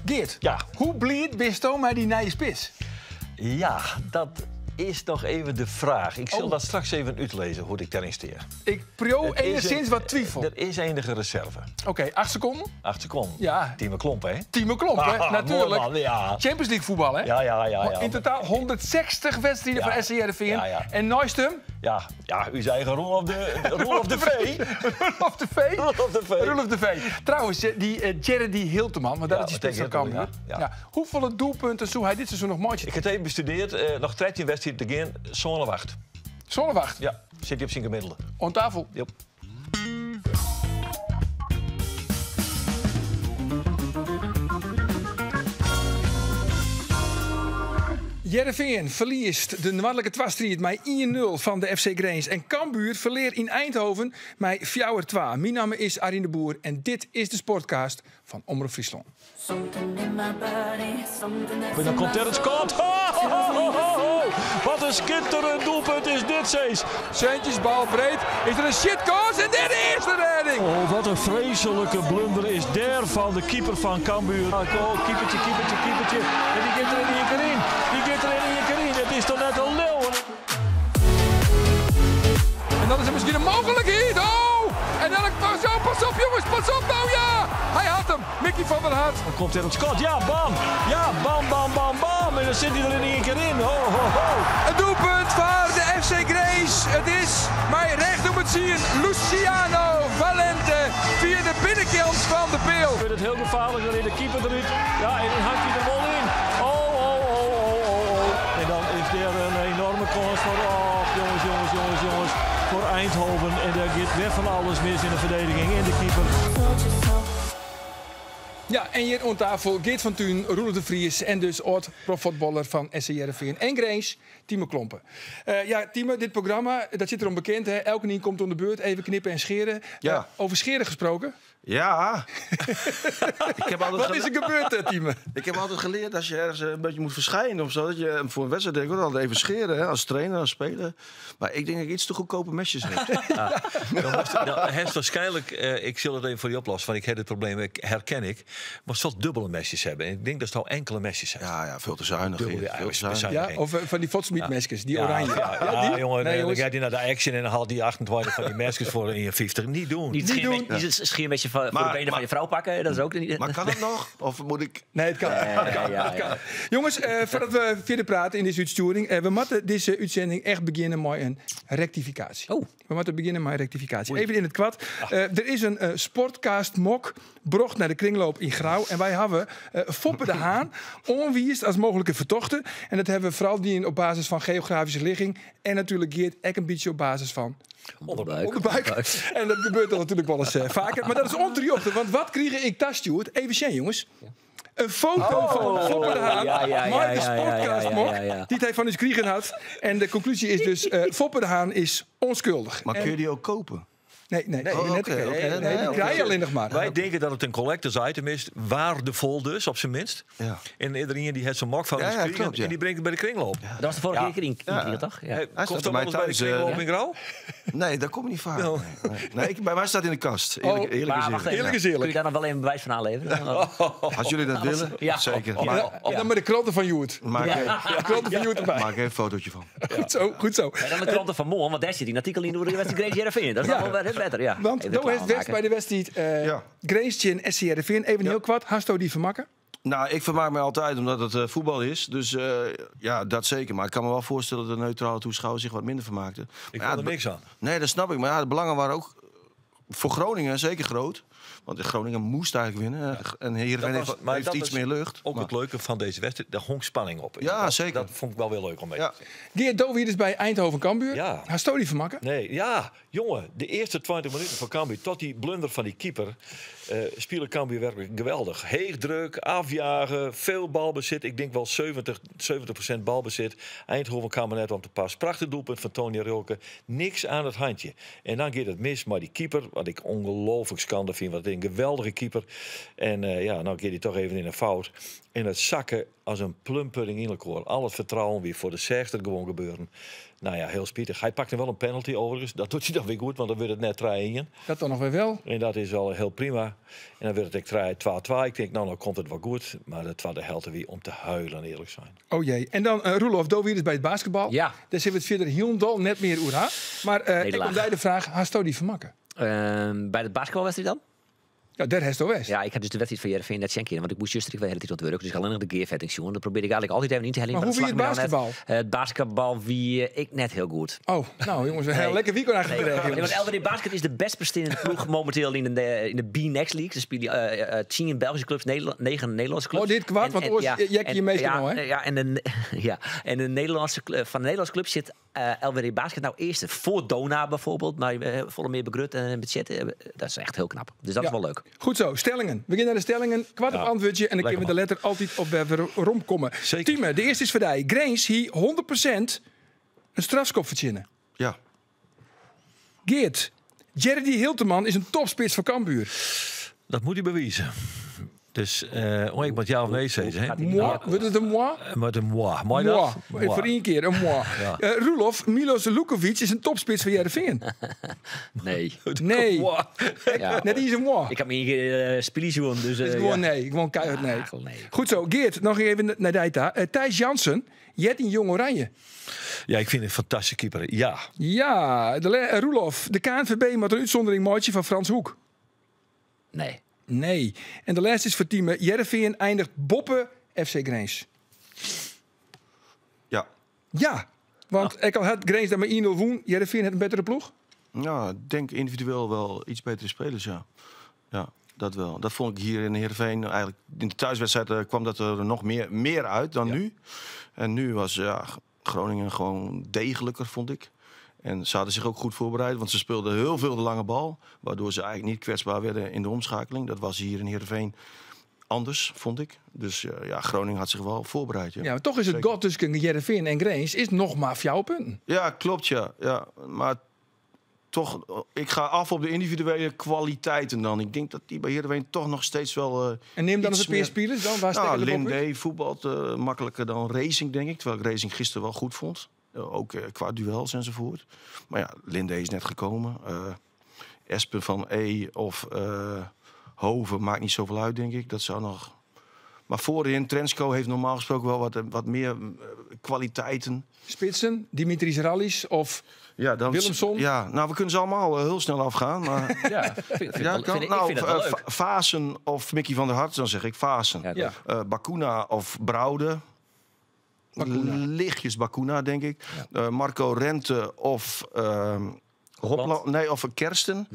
Geert, Ja. hoe bliid bisto mei dy nije spits? Ja, dat is nog even de vraag. Ik zal Oh. dat straks even uitlezen hoe ik daarin steer. Ik priuw Het is enigszins wat twivel. Er is enige reserve. Oké, 8 seconden. 8 seconden. Ja. Tieme Klomp, hè? Tieme Klomp, hè? Ah, Natuurlijk. mooi man, ja. Champions League voetbal, hè? Ja. In totaal 160 wedstrijden Ja. voor SC Heerenveen. Ja. En naast hem, Ja, uw eigen Roelof de V. Roelof de V. Roelof de V. Roelof de V. Trouwens, die Jeredy Hilterman, want dat Ja, is die spits van tegen Cambuur. Hilterman, ja. Ja. Hoeveel doelpunten zou hij dit seizoen nog maken? Ik heb het even bestudeerd. Nog 13 wedstrijden te gaan. Zone wacht. Zonnewacht, Ja, zit hij op zijn gemiddelde. on tafel. Jop. Heerenveen verliest de noardlike twastriid met 1-0 van de FC Grins. En Cambuur verleer in Eindhoven met 4-2. Mijn naam is Arjen de Boer en dit is de Sportcast van Omrop Fryslân. Something in my body, something that's En dan in komt my Terrence soul. Scott. Ho, ho, ho, ho, ho. Wat een schitterend doelpunt is dit, Cees. Seuntjes, bal breed. Is er een shitkans en dit de eerste redding. Oh, wat een vreselijke blunder is daar van de keeper van Cambuur. Oh, keepertje, keepertje, keepertje. En die gaat er in één keer in. Die gaat er in één keer in. Het is toch net een leeuw. En dan is er misschien een mogelijkheid. Oh! En dan pas op, pas op jongens, pas op nou ja! Hij had hem, Mickey van der Hart. Dan komt Terrence Scott. Ja, bam. Ja, bam, bam, bam, bam. En dan zit hij er in één keer in. Ho, ho, ho. Het doelpunt voor de FC Grins. Het is maar recht om het zien. Luciano Valente via de binnenkant van de peel. Ik vind het heel gevaarlijk. Dan in de keeper eruit. Ja, en dan hangt hij er wel in. Oh, oh, oh, oh, oh, oh. En dan is er een enorme kans voor... Oh, jongens, jongens, jongens, jongens. Voor Eindhoven. En daar gaat weer van alles mis in de verdediging. En de keeper. Told you so. Ja, en hier aan tafel Geert van Tuin, Roelof de Vries en dus oud profvoetballer van SC Heerenveen en Grins, Tieme Klompen. Ja, Tieme, dit programma, dat zit erom bekend. Hè? Elke niet komt om de beurt, even knippen en scheren. Ja. Over scheren gesproken. Ja. ik, heb altijd Wat is er gebeurd, Tieme? ik heb altijd geleerd als je ergens een beetje moet verschijnen of zo. Dat je voor een wedstrijd denk ik ook altijd even scheren. Hè, als trainer, als speler. Maar ik denk dat ik iets te goedkope mesjes heb. Dan heeft waarschijnlijk, ik zal het even voor je oplossen, want ik heb het probleem, ik herken ik. Maar ze zal dubbele mesjes hebben. En ik denk dat ze al enkele mesjes hebben. Ja, ja, veel te zuinig. Dubbel, Geert, ja, veel te zuinig. bezuinig. Ja, of van die Votsmiet-mesjes, die oranje. Ja, die? jongen, Nee, dan jongens. gaat hij naar de Action en dan haalt hij 28 van die mesjes voor 1,50. Niet doen. Niet, Niet doen. niet het scheermesje voor Maar- de benen van je vrouw pakken, dat is ook niet. Maar kan het nog? Of moet ik... Nee, het kan. Ja. Jongens, voordat we verder praten in deze uitsturing, we moeten deze uitzending echt beginnen met een rectificatie. Oh. We moeten beginnen met een rectificatie. Even in het kwad. Er is een sportcast mok brocht naar de kringloop in Grou. En wij hebben Foppe de Haan onwiest als mogelijke vertochte. En dat hebben we vooral die op basis van geografische ligging. En natuurlijk Geert ek een beetje op basis van Onderbuik. onderbuik. En dat gebeurt dan natuurlijk wel eens vaker. Maar dat is onterjocht, want wat kreeg ik thuis, Even zien, jongens. Een foto van Foppe de Haan, maar de sportcast mok, die hij van ons kriegen had. En de conclusie is dus, Foppe de Haan is onschuldig. Maar kun je die ook kopen? Nee, nee, Oh, net, oké, nee, oké, nee, nee, die oké. krijg je alleen nog maar. Wij denken dat het een collectors item is, waardevol dus, op zijn minst. Ja. En iedereen die heeft zo'n mok van Ja, ons ja, kriegen klopt, ja. en die brengt het bij de kringloop. Dat was de vorige keer in Kriel, toch? Ja. Hey, Hij komt staat dat bij wel mij eens bij de thuis, kringloop in Grou? Nee, dat komt niet vaak. Nee, nee. Nee, bij mij staat in de kast. Eerlijk, Oh, eerlijk Maar is wacht eerlijk. even. Eerlijk is eerlijk. Kun je daar nog wel even bewijs van aanleveren? Als jullie dat willen, Ja. zeker. Ja. Maar, En dan met de kranten van Joert. maak, even, De kranten van Joert erbij. maak even een fotootje van. Goed zo, goed zo. En dan de kranten van Moon, want daar zit die artikel in hoe de wedstrijd Grins Heerenveen. Dat is Ja. dan wel weer beter, ja. Want Even Do reclame heeft West maken. bij de wedstrijd Grins en SC Heerenveen. Even heel kwad. Hasto die vermakken. Nou, ik vermaak me altijd omdat het voetbal is. Dus ja, dat zeker. Maar ik kan me wel voorstellen dat de neutrale toeschouwer zich wat minder vermaakte. Ik Maar ja, vond er het niks aan. Nee, dat snap ik. Maar ja, de belangen waren ook voor Groningen zeker groot. Want Groningen moest eigenlijk winnen. En Heerenveen Dat was- heeft, maar heeft dat iets is meer lucht. Ook Maar- het leuke van deze wedstrijd, daar hong spanning op. Ja, zeker. Dat vond ik wel weer leuk om mee Ja. te zien. Geert Doe hier dus bij Eindhoven Cambuur. Ja. Hasto die vermakken. Nee, ja, jongen, de eerste 20 minuten van Cambuur tot die blunder van die keeper, spelen Cambuur werkelijk geweldig. Heeg druk, afjagen, veel balbezit. Ik denk wel 70% balbezit. Eindhoven kwam er net om te pas. Prachtig doelpunt van Tony Rölke. Niks aan het handje. En dan gaat het mis, maar die keeper, Wat ik ongelooflijk skande fyn, want it is in geweldige keeper. En ja, no giet hy toch even yn 'e fout. En it sakke as in plumpudding yn elkoar. Al it fertrouwen wie fuort, do seachst it gewoan gebeuren. Nou ja, hiel spitich. Hy pakte wol in penalty overigens. Dat docht hy dan wer goed, want dan wurdt it net 3-1. Dat dan noch wer wel. En dat is al hiel prima. En dan wurdt it ek 3-2-2. Ik tink, no, no komt it wol goed. Mar de twadde helte wie om te huilen, earlik sein. Oh jee. En dan Roelof, do wiest by it basketbal. Ja. Dêr sille we it fierder hielendal net mear oer ha. Mar ik Nederlaach. oan dy de fraach, hasto dy fermakke? By de basketbalwedstriid dan? Ja, dêr hasto west. Ja, ik ha dus de wedstriid fan Hearrenfean net sjen kinnen, want ik moast juster ek wer de hiele tiid oan it wurk. Dus ik ha allinnich de gearfetting sjoen. Dat probearje ik eigentlik altyd even yn te heljen. Mar maar hoe dat wie it slagge my dan net. basketbal? It basketbal wie ek net hiel goed. Oh, no jonges, we ha Nee. in lekker weekend achter de Nee, rêch, want jonges. LWD Basket is de bêst prestearjende ploech mominteel yn de BNXT League. Se spylje 10 Belgyske klups, 9 Nederlânske klups. Oh, dit kwart, want oars jekke je meastal no, hè? Ja, en fan de Nederlânske klups sit LWD Basket no earste. Foar Donar bijvoorbeeld, mar folle mear begrut en budget. Dat is echt hiel knap. Dus dat is wol leuk. Goed zo, stellingen. We gean nei de stellingen. Koart op antwurdzje en dan Lekker kinne we der letter altyd op wer weromkomme. Zeker. Tieme, de earste is foar dy. Grins hie 100% in strafskop fertsjinne. Ja. Geert, Jeredy Hilterman is in topspits foar Cambuur. Dat moat hy bewize. Dus, oh, ik moat ja of nee sizze. Hè? Gaat hij Moi, wurdt it in moi? Mei in moi. Mei Moi. dat? Moi. Foar ien kear, in moi. Ja. Roelof, Milos Lukovic is in topspits fan Hearrenfean. Nee. Nee, Moi. Ja. net iens in moi. Ik ha my spyljen sjoen, dus... Het is gewoan ja. nee, gewoan keihard nee. Ah, nee. Goed zo, Geert, noch even nei dy ta. Thijs Jansen, heart yn Jong Oranje. Ja, ik fyn it in fantastyske keeper. Ja. Ja, Roelof, de KNVB moat in útsûndering meitsje foar Frans Hoek. Nee. Nee. En de lêste is foar Tieme. Hearrenfean einiget boppe FC Grins. Ja. Ja, want ek al hat Grins dan mar 1-0 wûn, Hearrenfean hat in bettere ploech. Ja, ik denk individueel wel iets betere spelers, ja. Ja, dat wel. Dat vond ik hier in Heerenveen eigenlijk. In de thuiswedstrijd kwam dat er nog meer uit dan nu. En nu was, ja, Groningen gewoon degelijker, vond ik. En ze hadden zich ook goed voorbereid, want ze speelden heel veel de lange bal. Waardoor ze eigenlijk niet kwetsbaar werden in de omschakeling. Dat was hier in Heerenveen anders, vond ik. Dus ja, Groningen had zich wel voorbereid. Ja, Ja, maar toch is it gat tusken Hearrenfean en Grins is noch mar 4 punten. Ja, klopt, ja. Ja. Maar toch, ik ga af op de individuele kwaliteiten dan. Ik denk dat die bij Heerenveen toch nog steeds wel En neem dan iets eens een paar meer- spelers dan. Waar Nou, stekken de bal uit? Linde voetbalt makkelijker dan Racing, denk ik. Terwijl ik Racing gisteren wel goed vond. Ook qua duels enzovoort. Maar ja, Linde is net gekomen. Espen van E of Hoven maakt niet zoveel uit, denk ik. Dat zou nog... Maar voorin, Trensko heeft normaal gesproken wel wat meer kwaliteiten. Spitsen, Dimitris Rallis of Ja, dan, Willemson? Ja, nou, we kunnen ze allemaal heel snel afgaan. Maar, Ja, vind ja, kan. ik Nou, vind het wel leuk. Vaessen of Mickey van der Hart, dan zeg ik Vaessen. Ja, Ja. Bacuna of Braude. Bacuna. Lichtjes Bacuna, denk ik. Marco Rente of Hopland. Nee, of Kersten.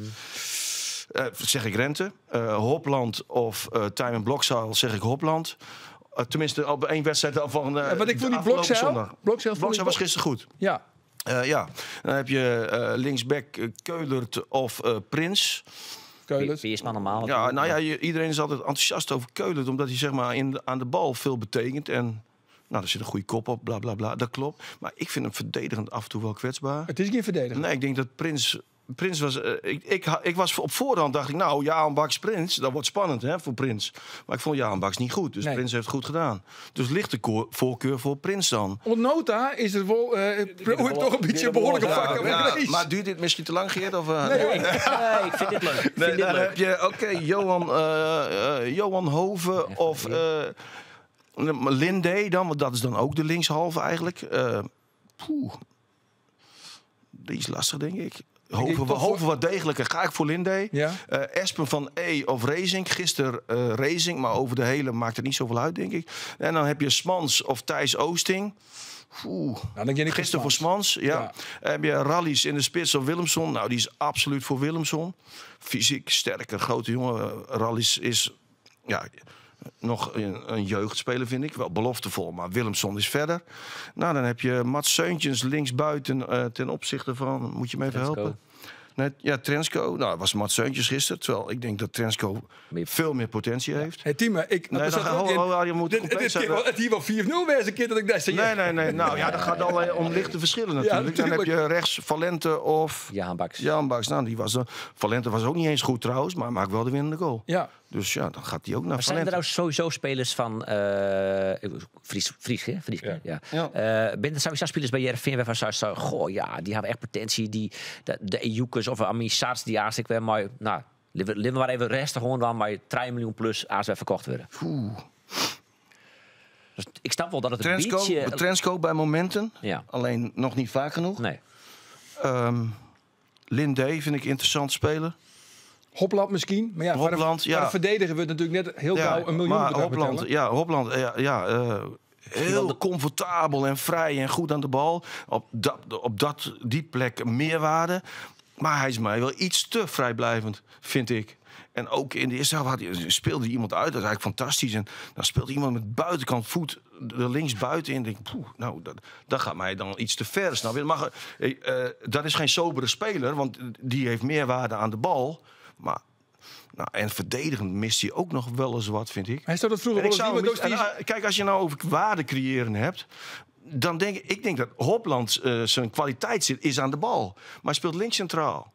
Zeg ik Rente. Hopland of Tijmen Blokzijl, zeg ik Hopland. Tenminste, op één wedstrijd al van Ja, want ik vond die de afgelopen Blokzijl, zondag. Blokzijl vond ik Blokzijl was gisteren goed. Ja. Ja, dan heb je linksback Keulert of Prins. Keulert. Peersman normaal. Ja, nou ja, iedereen is altijd enthousiast over Keulert, omdat hij zeg maar aan de bal veel betekent. En nou, er zit een goede kop op, bla bla bla. Dat klopt. Maar ik vind hem verdedigend af en toe wel kwetsbaar. Het is geen verdediger. Nee, ik denk dat Prins. Prins was. Ik was op voorhand dacht ik, nou, Jahanbakhsh Prins, dat wordt spannend hè, voor Prins. Maar ik vond Jahanbakhsh niet goed, dus Nee. Prins heeft het goed gedaan. Dus ligt de voorkeur voor Prins dan. Oant no ta is er wol toch in bytsje in behoarlike fak Ja, maar duurt dit misschien te lang, Geert? Of, Nee, hoor. Nee, ik vind dit leuk. Ik Nee, vind dit dan leuk. heb je, oké, Johan Hoven of Linde dan, want dat is dan ook de linkshalve eigenlijk. Poeh. Die is lastig, denk ik. Hoven, toch voor- Hoven wat degelijker. Ga ik voor Linde. Ja. Espen van E of Racing. Gisteren Racing, maar over de hele maakt het niet zoveel uit, denk ik. En dan heb je Smans of Thijs Oosting. Oeh. Nou, dan ken ik Gisteren voor Smans, ja. Ja. Heb je Rallis in de spits of Willemson? Nou, die is absoluut voor Willemson. Fysiek sterker, grote jongen. Rallis is ja, nog een jeugdspeler, vind ik. Wel beloftevol, maar Willemson is verder. Nou, dan heb je Mats Seuntjens linksbuiten ten opzichte van... Moet je me even Trensko. helpen? Nee, ja, Trensko. Nou, dat was Mats Seuntjes gisteren. Terwijl ik denk dat Trensko veel meer potentie heeft. Hey, Tieme, ik... Nee, er dan zat ga- ook in- ho, ho, je moet Dit- compleet dit zijn. keer wel- Het hier wel 4-0 wezen, een keer dat ik daar zei. Nee, nee, nee. Nou ja, dat gaat al om lichte verschillen natuurlijk. Dan heb je rechts Valente of Jahan Baks. Jan Baks. Nou, die was dan. Valente was ook niet eens goed trouwens, maar maakt wel de winnende goal. Ja. Dus ja, dan gaat hij ook naar Maar zijn er Valente. nou sowieso spelers van Fries, Fries, hè? Fries, hè? Ja. Ja. Ben er sowieso spelers bij Heerenveen waarvan zou je goh, ja, die hebben echt potentie. Die, de Ejukas of Amin Sars, die haast ik weer, maar nou, liever maar even rustig gewoon dan, maar 3 miljoen plus aas weer verkocht worden. Dus ik snap wel dat het een Trensko, beetje... Trensko bij momenten. Ja. Alleen nog niet vaak genoeg. Nee. Lindé vind ik interessant speler. Hopland misschien. Maar ja, voor de- Hopland, ja. voor de verdediger wordt natuurlijk net heel gauw een miljoen maar bedrag Hopland, betalen. ja, Hopland, ja, ja, heel comfortabel en vrij en goed aan de bal. Op die plek meerwaarde. Maar hij is mij wel iets te vrijblijvend, vind ik. En ook in de eerste helft speelde hij iemand uit. Dat is eigenlijk fantastisch. En dan speelt iemand met buitenkant voet er links buiten in. Denk ik, poeh, nou, dat gaat mij dan iets te ver. Snap je? Maar, dat is geen sobere speler, want die heeft meerwaarde aan de bal. Maar, nou, en verdedigend mist hij ook nog wel eens wat, vind ik. Hij stond dat vroeger En ik wel zou eens hem iemand niet- die en, kijk, als je nou over waarde creëren hebt, dan denk ik, ik denk dat Hopland zijn kwaliteit zit, is aan de bal. Maar hij speelt links centraal.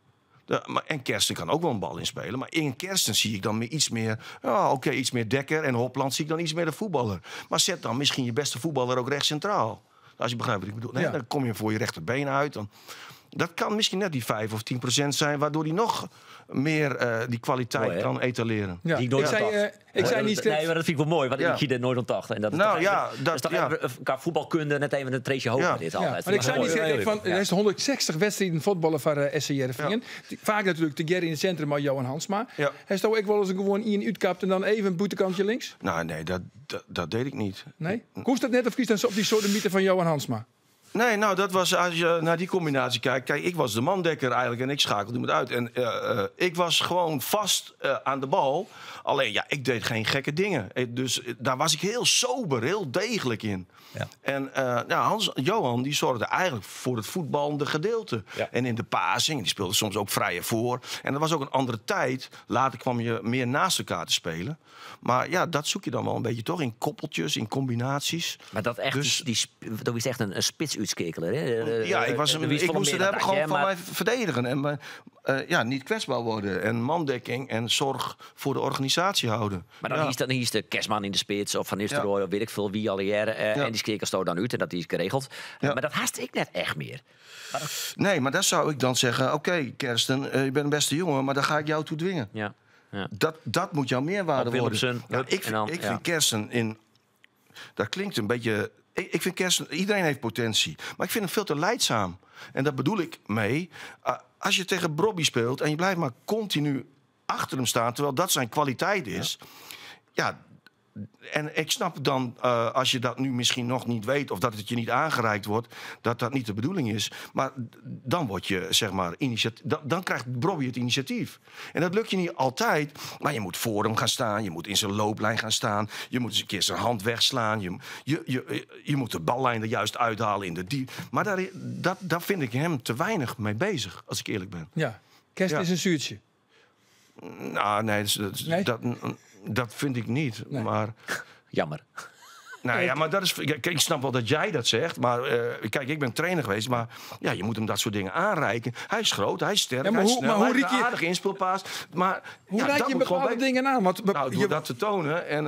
En Kersten kan ook wel een bal inspelen. Maar in Kersten zie ik dan meer, iets meer... Ja, oké, iets meer dekker. En Hopland zie ik dan iets meer de voetballer. Maar zet dan misschien je beste voetballer ook rechts centraal. Als je begrijpt wat ik bedoel. Nee, Ja. Dan kom je voor je rechterbeen uit. Dan, dat kan misschien net die 5 of 10% zijn... waardoor hij nog meer die kwaliteit Mooi, hè? kan etaleren. Ja. Die ik nooit Ik zei, aan dacht. ik zei Nee, niet dat- steeds- Nee, maar dat vind ik wel mooi, want Ja. ik hier er nooit aan dacht. En dat is Nou, toch ja, even, dat- is toch ja. even, qua voetbalkunde net even een treetje hoger Ja. dit Ja, altijd. maar ik zei niet Mooi. steeds van, er is 160 wedstrijden voetballen van SC Heerenveen. Vaak natuurlijk de Gerry in het centrum, maar Johan Hansma. Ja. Hij stond ook wel eens een gewoon in uitkapt en dan even een boetekantje links. Nou, nee, dat deed ik niet. Nee? Koest dat net of kiest dan op die soort van Johan Hansma? Nee, nou, dat was als je naar die combinatie kijkt. Kijk, ik was de mandekker eigenlijk en ik schakelde iemand uit. En ik was gewoon vast aan de bal. Alleen, ja, ik deed geen gekke dingen. Dus daar was ik heel sober, heel degelijk in. Ja. En Johan, die zorgde eigenlijk voor het voetballende gedeelte. Ja. En in de passing, die speelde soms ook vrijer voor. En dat was ook een andere tijd. Later kwam je meer naast elkaar te spelen. Maar ja, dat zoek je dan wel een beetje toch. In koppeltjes, in combinaties. Maar dat echt, Dus- dat is echt een spits uitskekelen. Hè? Ja, ik, was Er een, wie is ik volle moest meer het dan hebben dat, gewoon hè, van maar- mij verdedigen. En niet kwetsbaar worden. En mandekking en zorg voor de organisatie houden. Maar dan ja. hier is de Kerstman in de spits of Van Nistelrooy of weet ik veel wie al jaren. En die skekels dan uit en dat is geregeld. Ja. Maar dat haast ik net echt meer. Maar dat, Nee, maar daar zou ik dan zeggen... Oké, Kersten, je bent een beste jongen, maar daar ga ik jou toe dwingen. ja. Ja. Dat moet jouw meerwaarde Op worden. Willemsen, Ja, hup, ik en dan, ik ja. vind Kersten in... Dat klinkt een beetje... Ik vind Kersten... Iedereen heeft potentie. Maar ik vind hem veel te leidzaam. En dat bedoel ik mee. Als je tegen Brobbey speelt en je blijft maar continu achter hem staan... terwijl dat zijn kwaliteit is... Ja, en ik snap dan, als je dat nu misschien nog niet weet... of dat het je niet aangereikt wordt, dat dat niet de bedoeling is. Maar dan word je, zeg maar, dan krijgt Brobbey het initiatief. En dat lukt je niet altijd, maar je moet voor hem gaan staan... je moet in zijn looplijn gaan staan, je moet eens een keer zijn hand wegslaan... je moet de ballijn er juist uithalen in de diep. Maar daar vind ik hem te weinig mee bezig, als ik eerlijk ben. Ja, Kerst Ja. is een zuurtje. Nou, nee, Nee? dat vind ik niet, Nee. maar... Jammer. Nou ja, maar dat is. Kijk, ik snap wel dat jij dat zegt. Maar kijk, ik ben trainer geweest. Maar ja, je moet hem dat soort dingen aanreiken. Hij is groot, hij is sterk, Ja, maar hij is hoe- snel, maar hoe hij heeft riek een je- aardige inspeelpaas. Maar Hoe ja, reik dat je moet gewoon bepaalde beter. dingen aan? Want Nou, door dat te tonen. En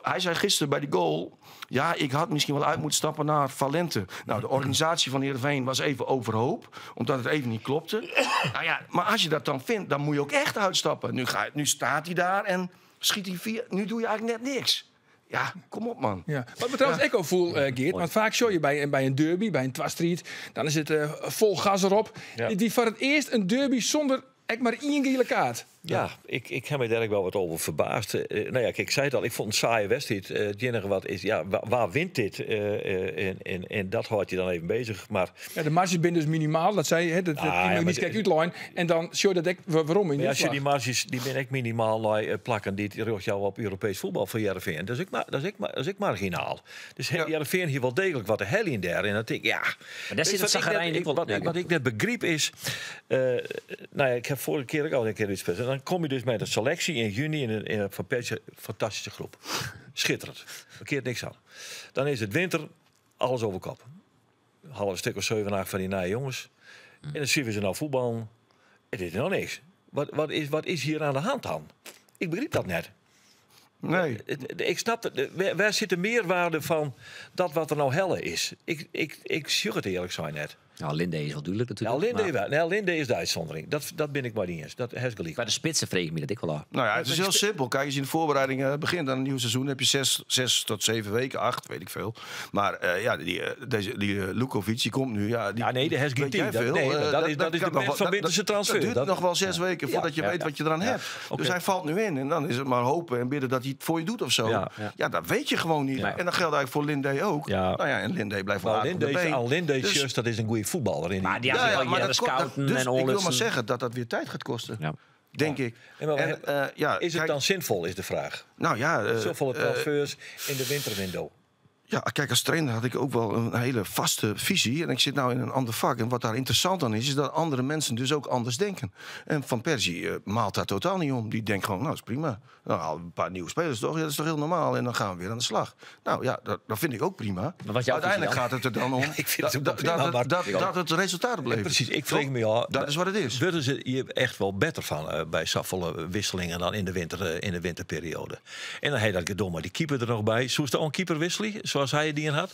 hij zei gisteren bij die goal... Ja, ik had misschien wel uit moeten stappen naar Valente. Nou, de organisatie van Heerenveen was even overhoop. Omdat het even niet klopte. Nou ja, maar als je dat dan vindt, dan moet je ook echt uitstappen. Nu staat hij daar en schiet hij via. Nu doe je eigenlijk net niks. Ja, kom op, man. Ja. Wat me trouwens ook voel, Geert, want vaak show je bij een derby, bij een twastreet, dan is het vol gas erop. Ja. Die voor het eerst een derby zonder echt maar één gele kaart. Ja, ik heb me daar ook wel wat over verbaasd. Nou ja, kijk, ik zei het al, ik vond het een saaie wedstrijd. Het enige wat is, ja, waar wint dit? En dat houdt je dan even bezig. Maar Ja, de marges zijn dus minimaal. Dat zei je, hè, dat Ah, ja, die maar niet kijkt uitlijn. En dan show dat ik waarom in Maar de als je die slag. marges, die ben ik minimaal naar, plakken, die richt jou op Europees voetbal voor Heerenveen. Dat is ik, dat is ik, dat is ik marginaal. Dus Heerenveen hier wel degelijk wat de hel in daar. En dan denk ik, ja. Maar daar Weet zit je het wat ik net- zagrijn ik- ook wel- Wat, Ja, wat ik net begreep is, nou ja, ik heb vorige keer ook al een keer iets gezegd. En dan kom je dus met een selectie in juni in een Van Persie fantastische groep. Schitterend. Er keert niks aan. Dan is het winter, alles over kop. Half stuk of 7, 8 van die naaie jongens. En dan zien we ze nou voetballen. Het is nog niks. Wat is hier aan de hand dan? Ik begreep dat net. Nee. Ik snap het. Waar zit de meerwaarde van dat wat er nou helle is? Ik zie het eerlijk zijn net. Nou, Linde is wel duidelijk natuurlijk. Ja, Linde, maar wel. Nee, Linde is de uitzondering. Dat ben ik maar niet eens. Dat heeft gelijk. Bij de spitsen vreeg ik me dat ik wel af. Nou ja, het is heel simpel. Kijk, als je in de voorbereiding begint aan een nieuw seizoen, heb je 6 tot 7 weken, 8, weet ik veel. Maar ja, die Lukovic, die komt nu. Ja, die, Ja, nee, de has geen weet jij team. Dat- veel. nee, dat is kan de nog best wel- van winterse transfer. Dat duurt nog wel 6 weken voordat je weet wat je eraan hebt. Dus hij valt nu in. En dan is het maar hopen en bidden dat hij het voor je doet of zo. Ja, dat weet je gewoon niet. Nee. En dat geldt eigenlijk voor Linde ook. Ja. Nou ja, en Linde blijft wel Maar aardig op de Linde is, been. al Linde is Dus- juist, dat is een goede voetballer. In die- Maar die had zich al maar jaren dat ko- dat- scouten dus en ik wil maar Olufsen. zeggen dat dat weer tijd gaat kosten. Ja. Denk ik. En maar En, ja, is het kijk, dan zinvol, is de vraag. Nou ja, Zoveel transfers in de winterwindow. Ja, kijk, als trainer had ik ook wel een hele vaste visie. En ik zit nou in een ander vak. En wat daar interessant aan is, is dat andere mensen dus ook anders denken. En Van Persie maalt daar totaal niet om. Die denkt gewoon, nou, is prima. Dan halen we een paar nieuwe spelers toch? Ja, dat is toch heel normaal. En dan gaan we weer aan de slag. Nou ja, dat vind ik ook prima. Maar wat is jouw Uiteindelijk visie gaat het er dan om ik vind het ook wel prima, maar- dat het resultaat oplevert. Precies, ik vreeg Toch? me al. Dat is wat het is. Worden ze hier echt wel beter van bij zoveel wisselingen dan in de winterperiode? En dan heb je dat gedoe, maar die keeper er nog bij. Zoest de keeper wisselen, zoals hij die in had?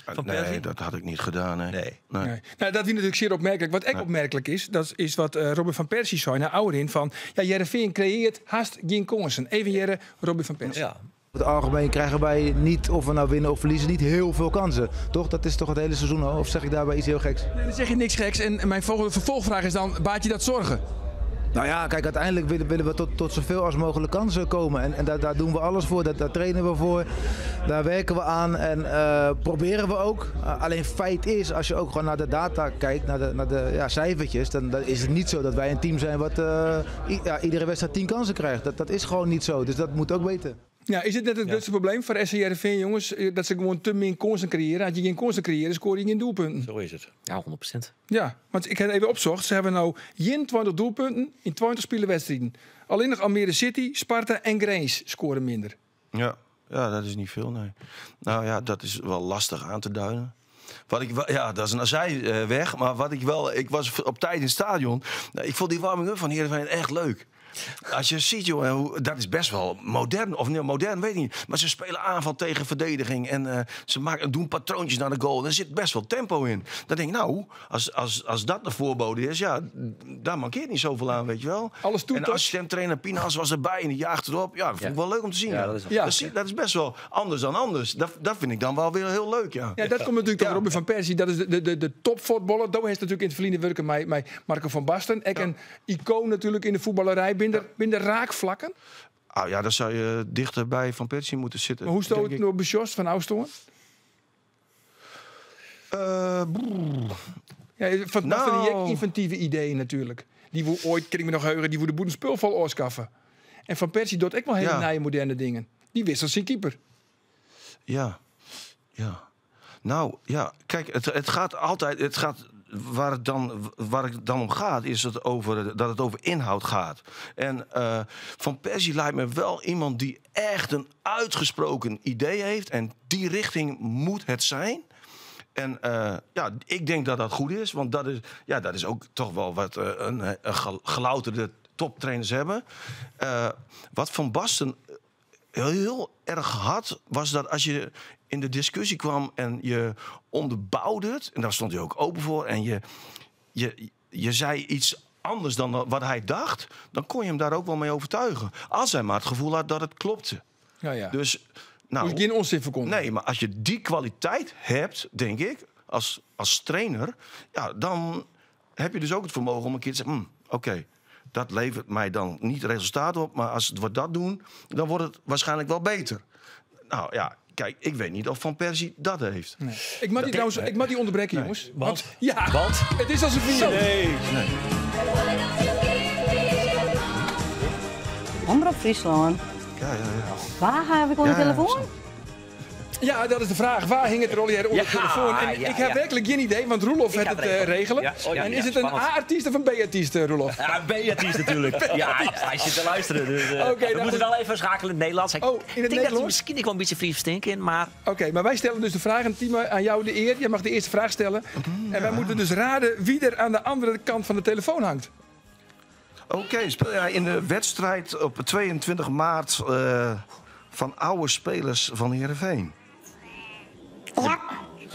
Van Nee, Persie? dat had ik niet gedaan. Hè. Nee. Nee. Nee. Nou, dat is natuurlijk zeer opmerkelijk. Wat echt opmerkelijk is, dat is wat Robin van Persie zei naar Ouderin van, ja, Heerenveen creëert haast geen kansen. Even Jerre, Robin van Persie. Ja. Over het algemeen krijgen wij niet, of we nou winnen of verliezen, niet heel veel kansen. Toch? Dat is toch het hele seizoen al? Of zeg ik daarbij iets heel geks? Nee, dan zeg je niks geks. En mijn volgende vervolgvraag is dan, baat je dat zorgen? Nou ja, kijk, uiteindelijk willen we tot zoveel als mogelijk kansen komen. En daar doen we alles voor, daar trainen we voor, daar werken we aan en proberen we ook. Alleen feit is, als je ook gewoon naar de data kijkt, naar de cijfertjes, dan is het niet zo dat wij een team zijn wat iedere wedstrijd 10 kansen krijgt. Dat is gewoon niet zo, dus dat moet ook beter. Ja, is het net het grootste probleem voor SC Heerenveen, jongens? Dat ze gewoon te min kansen creëren. Als je geen kansen creëert, scoor je geen doelpunten. Zo is het. Ja, 100%. Ja, want ik heb even opzocht. Ze hebben nou 21 doelpunten in 20 speelwedstrijden. Alleen nog Almere City, Sparta en Grains scoren minder. Ja, ja, dat is niet veel, nee. Nou ja, dat is wel lastig aan te duiden. Wat ik wel, ja, dat is een zijweg. Maar wat ik wel, ik was op tijd in het stadion. Nou, ik vond die warming-up van Heerenveen echt leuk. Als je ziet, joh, hoe, dat is best wel modern. Of nee, modern, weet ik niet. Maar ze spelen aanval tegen verdediging. En ze doen patroontjes naar de goal. Er zit best wel tempo in. Dan denk ik, nou, als dat de voorbode is, ja, daar mankeert niet zoveel aan, weet je wel. Alles toe, En toch? assistent-trainer Pinas was erbij en die jaagt erop. Ja, dat vond ik wel leuk om te zien. Ja, ja. dat is wel Ja. Dat is best wel anders dan anders. Dat vind ik dan wel weer heel leuk, ja. Ja, dat komt natuurlijk door Robin van Persie. Dat is de topvoetballer. Daar heeft natuurlijk in het verleden werken met Marco van Basten. Ook een icoon natuurlijk in de voetballerij. Binnen raakvlakken. Ah, ja, dan zou je dichter bij Van Persie moeten zitten. Maar hoe stoot denk het ik. nou bij Jos van Oudstoorn? Ja, Van Basten die heeft inventieve ideeën natuurlijk. Die woe ooit, kan ik me nog heugen, die woe de boeten spul vol oorskaffen. En Van Persie doet ook wel hele nieuwe moderne dingen. Die wisselt zijn keeper. Ja, ja. Nou, ja, kijk, het gaat altijd... Het gaat, waar het dan, waar het dan om gaat, is het over, dat het over inhoud gaat. En Van Persie lijkt me wel iemand die echt een uitgesproken idee heeft. En die richting moet het zijn. En ik denk dat dat goed is. Want dat is ook toch wel wat een gelouterde toptrainers hebben. Wat Van Basten heel erg had, was dat als je in de discussie kwam en je onderbouwde het, en daar stond hij ook open voor, en je zei iets anders dan wat hij dacht, dan kon je hem daar ook wel mee overtuigen. Als hij maar het gevoel had dat het klopte. Ja, ja. Dus, nou, Moest geen onzin verkondigen. Nee, maar als je die kwaliteit hebt, denk ik, als trainer, ja, dan heb je dus ook het vermogen om een keer te zeggen, oké, Dat levert mij dan niet resultaat op, maar als we dat doen, dan wordt het waarschijnlijk wel beter. Nou ja, kijk, ik weet niet of Van Persie dat heeft. Ik mag die trouwens, ik mag die onderbreken, jongens. Want? Ja, Want? het is al zover. Nee. Omrop Fryslân. Ja. Waar heb ik onder de Ja, ja, telefoon? Ja, dat is de vraag. Waar hing het rollier onder de Ja, telefoon? En ja, ik heb ja. werkelijk geen idee, want Roelof Ik heeft ga het het regelen. regelen. Ja, oh ja, en ja, is het een spannend. A-artiest of een B-artiest, Roelof? Ja, B-artiest natuurlijk. Ja, hij zit te luisteren. Dus, Oké, we nou moeten goed. wel even schakelen in het Nederlands. Ik Oh, in het denk dat hij Nederlands? misschien ik wel een beetje Fries verstinken in, maar Oké, maar wij stellen dus de vraag aan Timo, aan jou de eer. Jij mag de eerste vraag stellen. En wij moeten dus raden wie er aan de andere kant van de telefoon hangt. Oké, speel jij in de wedstrijd op 22 maart van oude spelers van Heerenveen?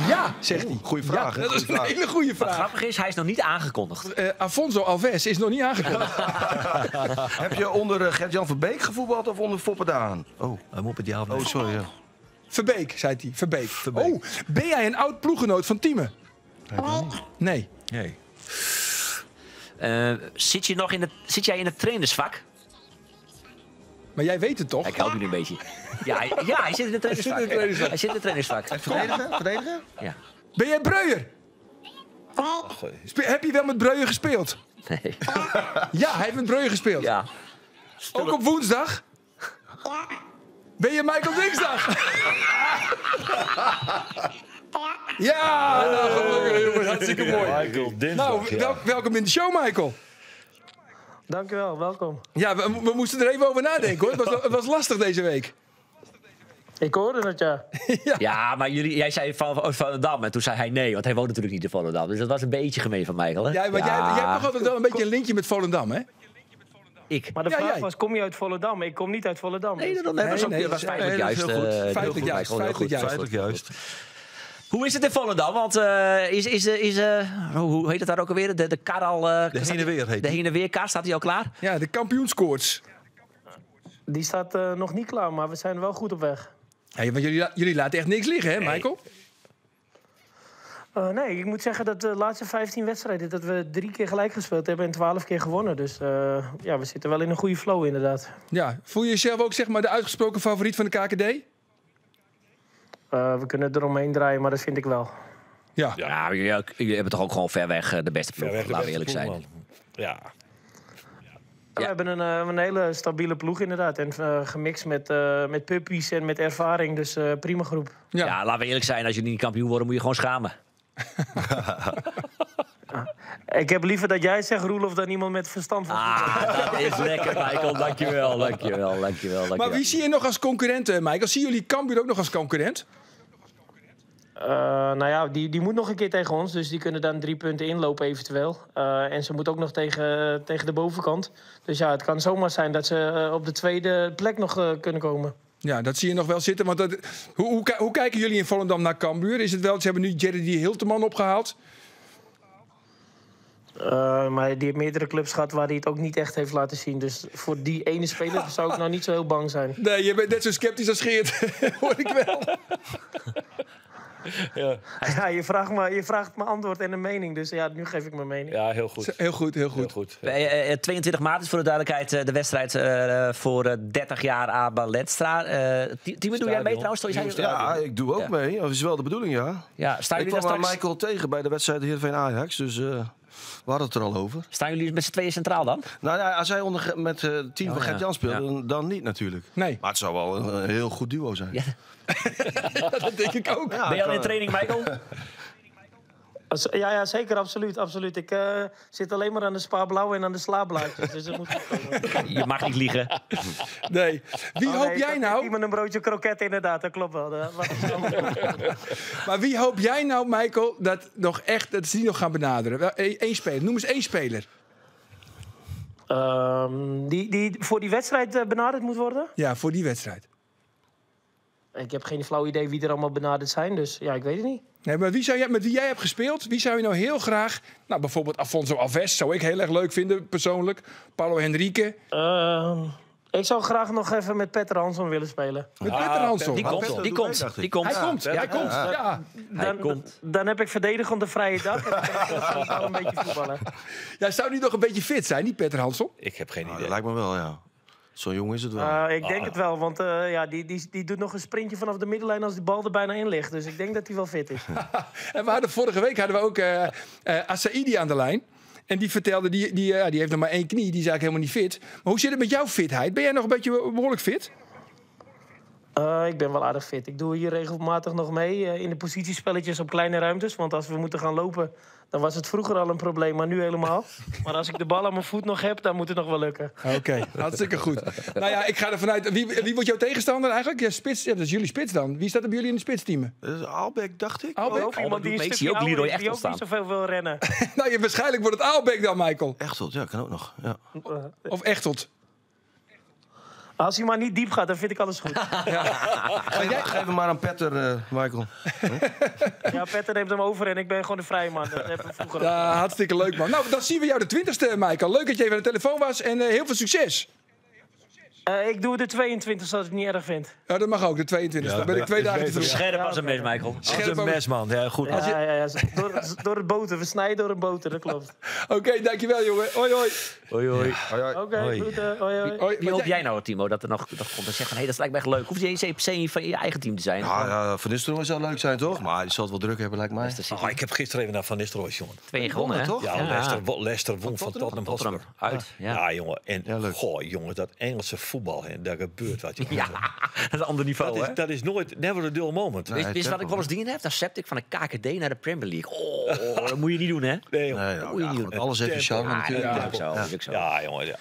Ja, zegt hij. Goeie vraag, Ja, hè? dat is Goeie een vraag. hele goede wat vraag. grappig is, hij is nog niet aangekondigd. Afonso Alves is nog niet aangekondigd. Heb je onder Gert-Jan Verbeek gevoetbald of onder Foppe Daan? Oh, ja, oh sorry. Ja. Verbeek, zei hij. Verbeek. Oh, ben jij een oud ploeggenoot van Tieme? Nee. Nee. Zit, je nog in het, zit jij in het trainersvak? Maar jij weet het toch? Ik help jullie een beetje. Ja, hij zit in het trainersvak. Hij zit in het trainersvak. Hij zit in het trainersvak. Verdediger? Verdediger? Ja. Ben jij Breuer? Heb je wel met Breuer gespeeld? Nee. Ja, hij heeft met Breuer gespeeld. Ja. Ook op woensdag? Ben je Michael Dinsdag? Ja, nou, gelukkig jongens, hartstikke mooi. Michael Dinsdag, Nou, ja. welkom in de show, Michael. Dankjewel, welkom. Ja, we moesten er even over nadenken, hoor. Het was lastig deze week. Ik hoorde het, ja. Ja, maar jullie, jij zei van Volendam en toen zei hij nee, want hij woont natuurlijk niet in Volendam. Dus dat was een beetje gemeen van Michael, hè? Ja, want jij hebt nog altijd wel een beetje een linkje met Volendam, hè? Ik. Maar de Ja, vraag jij. was, kom je uit Volendam? Ik kom niet uit Volendam. Nee, dus- dat, nee, was ook, nee, dat was dat is- feitelijk nee, dat juist. is heel goed. heel Feitelijk goed, juist, Michael, heel feitelijk goed. juist. Feitelijk juist. Hoe is het in Volendam? Want hoe heet het daar ook alweer? De kar al... De heen en weer heet De die. heen en weer kar, staat die al klaar? Ja, de kampioenskoorts. Die staat nog niet klaar, maar we zijn wel goed op weg. Hey, want jullie laten echt niks liggen, hè, Michael? Nee, ik moet zeggen dat de laatste 15 wedstrijden... dat we 3 keer gelijk gespeeld hebben en 12 keer gewonnen. Dus ja, we zitten wel in een goede flow inderdaad. Ja. Voel je jezelf ook zeg maar, de uitgesproken favoriet van de KKD? We kunnen eromheen draaien, maar dat vind ik wel. Ja. Ja, jullie hebben toch ook gewoon ver weg de beste ploeg, Verweg de laten we beste eerlijk ploeg, zijn. man. Ja. We hebben een hele stabiele ploeg inderdaad. En gemixt met puppies en met ervaring. Dus prima groep. Ja. Ja, laten we eerlijk zijn. Als jullie niet kampioen worden, moet je gewoon schamen. Ik heb liever dat jij zegt, Roelof, dan iemand met verstand van voetbal. Ah, dat is lekker, Michael. Dankjewel, dankjewel, dankjewel. dankjewel. Maar wie zie je nog als concurrent, Michael? Zien jullie Cambuur ook nog als concurrent? Nou ja, die moet nog een keer tegen ons. Dus die kunnen dan 3 punten inlopen eventueel. En ze moet ook nog tegen de bovenkant. Dus ja, het kan zomaar zijn dat ze op de tweede plek nog kunnen komen. Ja, dat zie je nog wel zitten. Want dat, hoe kijken jullie in Volendam naar Cambuur? Is het wel, ze hebben nu Jerry Hilterman opgehaald. Maar die heeft meerdere clubs gehad waar hij het ook niet echt heeft laten zien. Dus voor die ene speler zou ik nou niet zo heel bang zijn. Nee, je bent net zo sceptisch als Geert. Hoor ik wel. Ja. Ja, je vraagt mijn antwoord en een mening. Dus ja, nu geef ik mijn mening. Ja, heel goed. Heel goed, heel goed. Heel goed. 22 maart is voor de duidelijkheid de wedstrijd voor 30 jaar Abe Lenstra. Timo, doe jij mee trouwens? Ja, ik doe ook mee. Dat is wel de bedoeling, ja. Ja, staan Ik jullie kwam daar straks... Michael tegen bij de wedstrijd Heerenveen-Ajax, dus we hadden het er al over. Staan jullie met z'n tweeën centraal dan? Nou ja, als hij onder, met het team van Gert-Jan speelt, Ja. dan niet natuurlijk. Nee. Maar het zou wel een heel goed duo zijn. Ja. Ja, dat denk ik ook. Ja, Ben je al in kan- training, Michael? Ja, zeker, absoluut. absoluut. Ik zit alleen maar aan de spa blauw en aan de slaapblaadjes. Dus dat moet goed komen. Je mag niet liegen. Nee. Wie Oh, hoop nee, jij ik nou? Iemand een broodje kroket, inderdaad. Dat klopt wel. Dat was Maar wie hoop jij nou, Michael, dat nog echt, dat ze die nog gaan benaderen? Wel, één speler. Noem eens één speler. Die voor die wedstrijd benaderd moet worden? Ja, voor die wedstrijd. Ik heb geen flauw idee wie er allemaal benaderd zijn, dus ja, ik weet het niet. Nee, maar wie zou jij, met wie jij hebt gespeeld, wie zou je nou heel graag... Nou, bijvoorbeeld Afonso Alves zou ik heel erg leuk vinden, persoonlijk. Paulo Henrique. Ik zou graag nog even met Petter Hansson willen spelen. Met Petter Hansson. Die komt, die komt, die komt. Hij komt, hij komt. Ja. Hij komt. Dan heb ik verdedigend de vrije dag. En dan kan ik wel een beetje voetballen. Ja, zou die nog een beetje fit zijn, die Petter Hansson? Ik heb geen Nou, idee. dat lijkt me wel, ja. Zo'n jong is het wel. Ik denk het wel, want ja, die doet nog een sprintje vanaf de middenlijn als die bal er bijna in ligt. Dus ik denk dat hij wel fit is. En we hadden vorige week hadden we ook Assaidi aan de lijn. En die vertelde, die heeft nog maar één knie, die is eigenlijk helemaal niet fit. Maar hoe zit het met jouw fitheid? Ben jij nog een beetje behoorlijk fit? Ik ben wel aardig fit. Ik doe hier regelmatig nog mee in de positiespelletjes op kleine ruimtes. Want als we moeten gaan lopen, dan was het vroeger al een probleem, maar nu helemaal. Maar als ik de bal aan mijn voet nog heb, dan moet het nog wel lukken. Oké, hartstikke goed. Nou ja, ik ga ervan uit. Wie wordt jouw tegenstander eigenlijk? Ja, spits, ja, dat is jullie spits dan. Wie staat er bij jullie in de spitsteam? Dat is Aalbeck, dacht ik. Aalbeck? Ook iemand die een Ik zie stukje ook ouder Leroy is, die Echteld ook niet zoveel wil rennen. Nou, ja, waarschijnlijk wordt het Aalbeck dan, Michael. Echteld, ja, kan ook nog. Ja. Of Echteld. Als hij maar niet diep gaat, dan vind ik alles goed. Geef hem maar aan Petter, Michael. Ja, Petter neemt hem over en ik ben gewoon de vrije man. Dat hebben we vroeger ook. Ja, hartstikke leuk, man. Nou, dan zien we jou de 20e, Michael. Leuk dat je even aan de telefoon was en heel veel succes. Ik doe de 22e als ik het niet erg vind. Ja, dat mag ook, de 22e. Ja, dan ben ik 2 is dagen te beter. vroeg. Scherp als een mes, Michael. Als een mes, man. Ja, goed. Ja. Door het boter. We snijden door een boter, dat klopt. Oké, dankjewel, jongen. Hoi, hoi. Hoi, hoi. Oké, Hoi. groeten. Hoi, hoi. Hoi. Wie hoop jij nou, Timo, dat er nog komt en zegt van... hé, dat lijkt me echt leuk. Hoeft niet eens per se van je eigen team te zijn. Ja, Van Nistelrooy zou leuk zijn, toch? Maar die zal het wel druk hebben, lijkt mij. Leicester City. Oh, ik heb gisteren even naar Van Nistelrooy, jongen. 2 gewonnen, hè? toch? Ja, Leicester won van Tottenham Tottenham Hotspur. uit. Ja. Ja, jongen. En Ja, leuk. goh, jongen, dat Engelse voetbal, hè, daar gebeurt wat. Jongen. Ja, dat is een ander niveau, Dat hè? is, dat is nooit, never a dull moment. Nee, Wist wat ik tempo. wel eens dingen heb? Dan septe ik van de KKD naar de Premier League. Oh, dat moet je niet doen, hè? Nee, jongen. Nee, Dat nou, moet je ja, niet goed, doen. alles heeft een charme Ja, natuurlijk. dat is ook zo. Dat is ook zo. Ja, jongen, ja,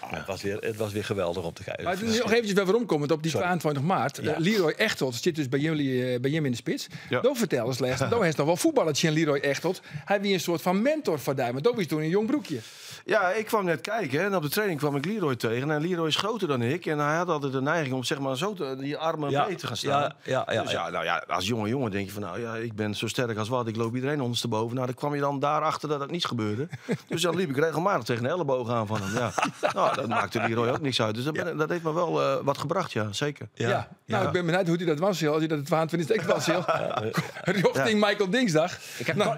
het was weer geweldig om te kijken. Maar nog eventjes weer omkomend op die 22 maart. Ja. Leroy Echteld zit dus bij jullie bij Jim in de spits. Ja. Doe vertel eens, Les. Doe heeft nog wel voetballertje in Leroy Echteld. Hij wie een soort van mentor van daar. Maar Doe is toen een jong broekje. Ja, ik kwam net kijken en op de training kwam ik Leroy tegen. En Leroy is groter dan ik. En hij had altijd de neiging om zeg maar zo die armen breed te gaan staan. Ja, Dus ja, nou ja, als jonge jongen denk je van, nou ja, ik ben zo sterk als wat. Ik loop iedereen ondersteboven. Nou, dan kwam je dan daarachter dat dat niet gebeurde. Dus dan liep ik regelmatig tegen de elleboog aan van hem. Ja. Nou, dat maakte Leroy ook niks uit. Dus dat heeft me wel wat gebracht, ja, zeker. Ja. Nou, ik ben benieuwd hoe hij dat was, joh. Als hij dat het 22e echt was, joh. Richting Michael Dingsdag.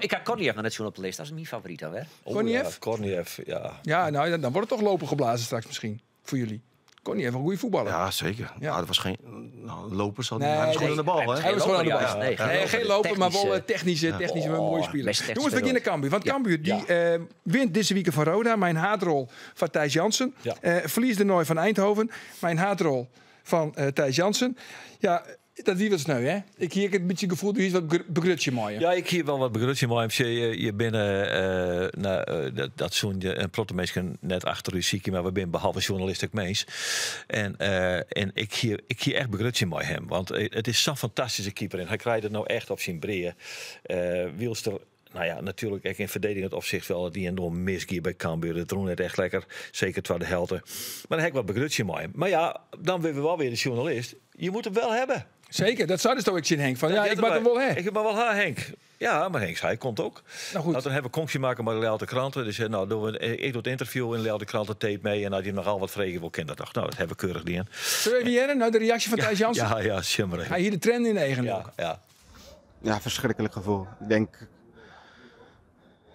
Ik heb Korniev nog net zo op de lijst. Dat is mijn favoriet al, hè? Oh, Korniev? Ja, Korniev, ja. Ja, nou, dan wordt het toch lopen geblazen straks misschien. Voor jullie. Korniev, een goede voetballer. Ja, zeker. Ja. Ja. dat was geen nou, loper. Zat Nee, hij was gewoon nee. aan de bal, hè? Hij was gewoon aan de bal. juist. Nee, geen Nee, loper. geen lopen, maar wel Technische- technische, maar Oh, mooie speler. beste technische Jongens, we beginnen speler. Cambuur. Want Ja. Cambuur die, wint deze week van Roda. Mijn haatrol van Thijs Jansen. Ja. Verliest de nooi van Eindhoven. Mijn haatrol van Thijs Jansen. Ja, dat wie was sneu, hè? Ik hier heb een beetje het gevoel, dat hier is wat begrutje mooi. Ja, ik hier wel wat begrutje, maar MC, je bent nou, dat zo'n je een protte net achter u ziek, maar we zijn behalve journalist ook mens. En ik hier echt begrutje met hem, want het is zo'n fantastische keeper en hij krijgt het nou echt op zijn breer. Wielster, nou ja, natuurlijk ook in verdedigend opzicht wel die enorm misgier bij Cambuur. Het roen net echt lekker, zeker tweede helft. Maar dan heb ik wat begrutje met hem. Maar ja, dan weer we wel weer de journalist. Je moet hem wel hebben. Zeker, dat zou dus toch ik zien, Henk. Van, ja, Dat ik maak hem wel, hè. Ik heb maar wel haar, Henk. Ja, maar Henk, hij komt ook. Nou goed. Nou, dan hebben we conctie maken met de Leeuwarden Kranten. Dus nou, doen we, ik doe het interview in de Leeuwarden Kranten tape mee. En als je nogal wat vregen wil, kent dat toch. Nou, dat hebben we keurig gedaan. Zullen we even hier, nou, de reactie van Thijs Jansen? Ja, ja, simmer even. Hij hier de trend in eigen ook. Ja, ja. Ja, verschrikkelijk gevoel. Ik denk,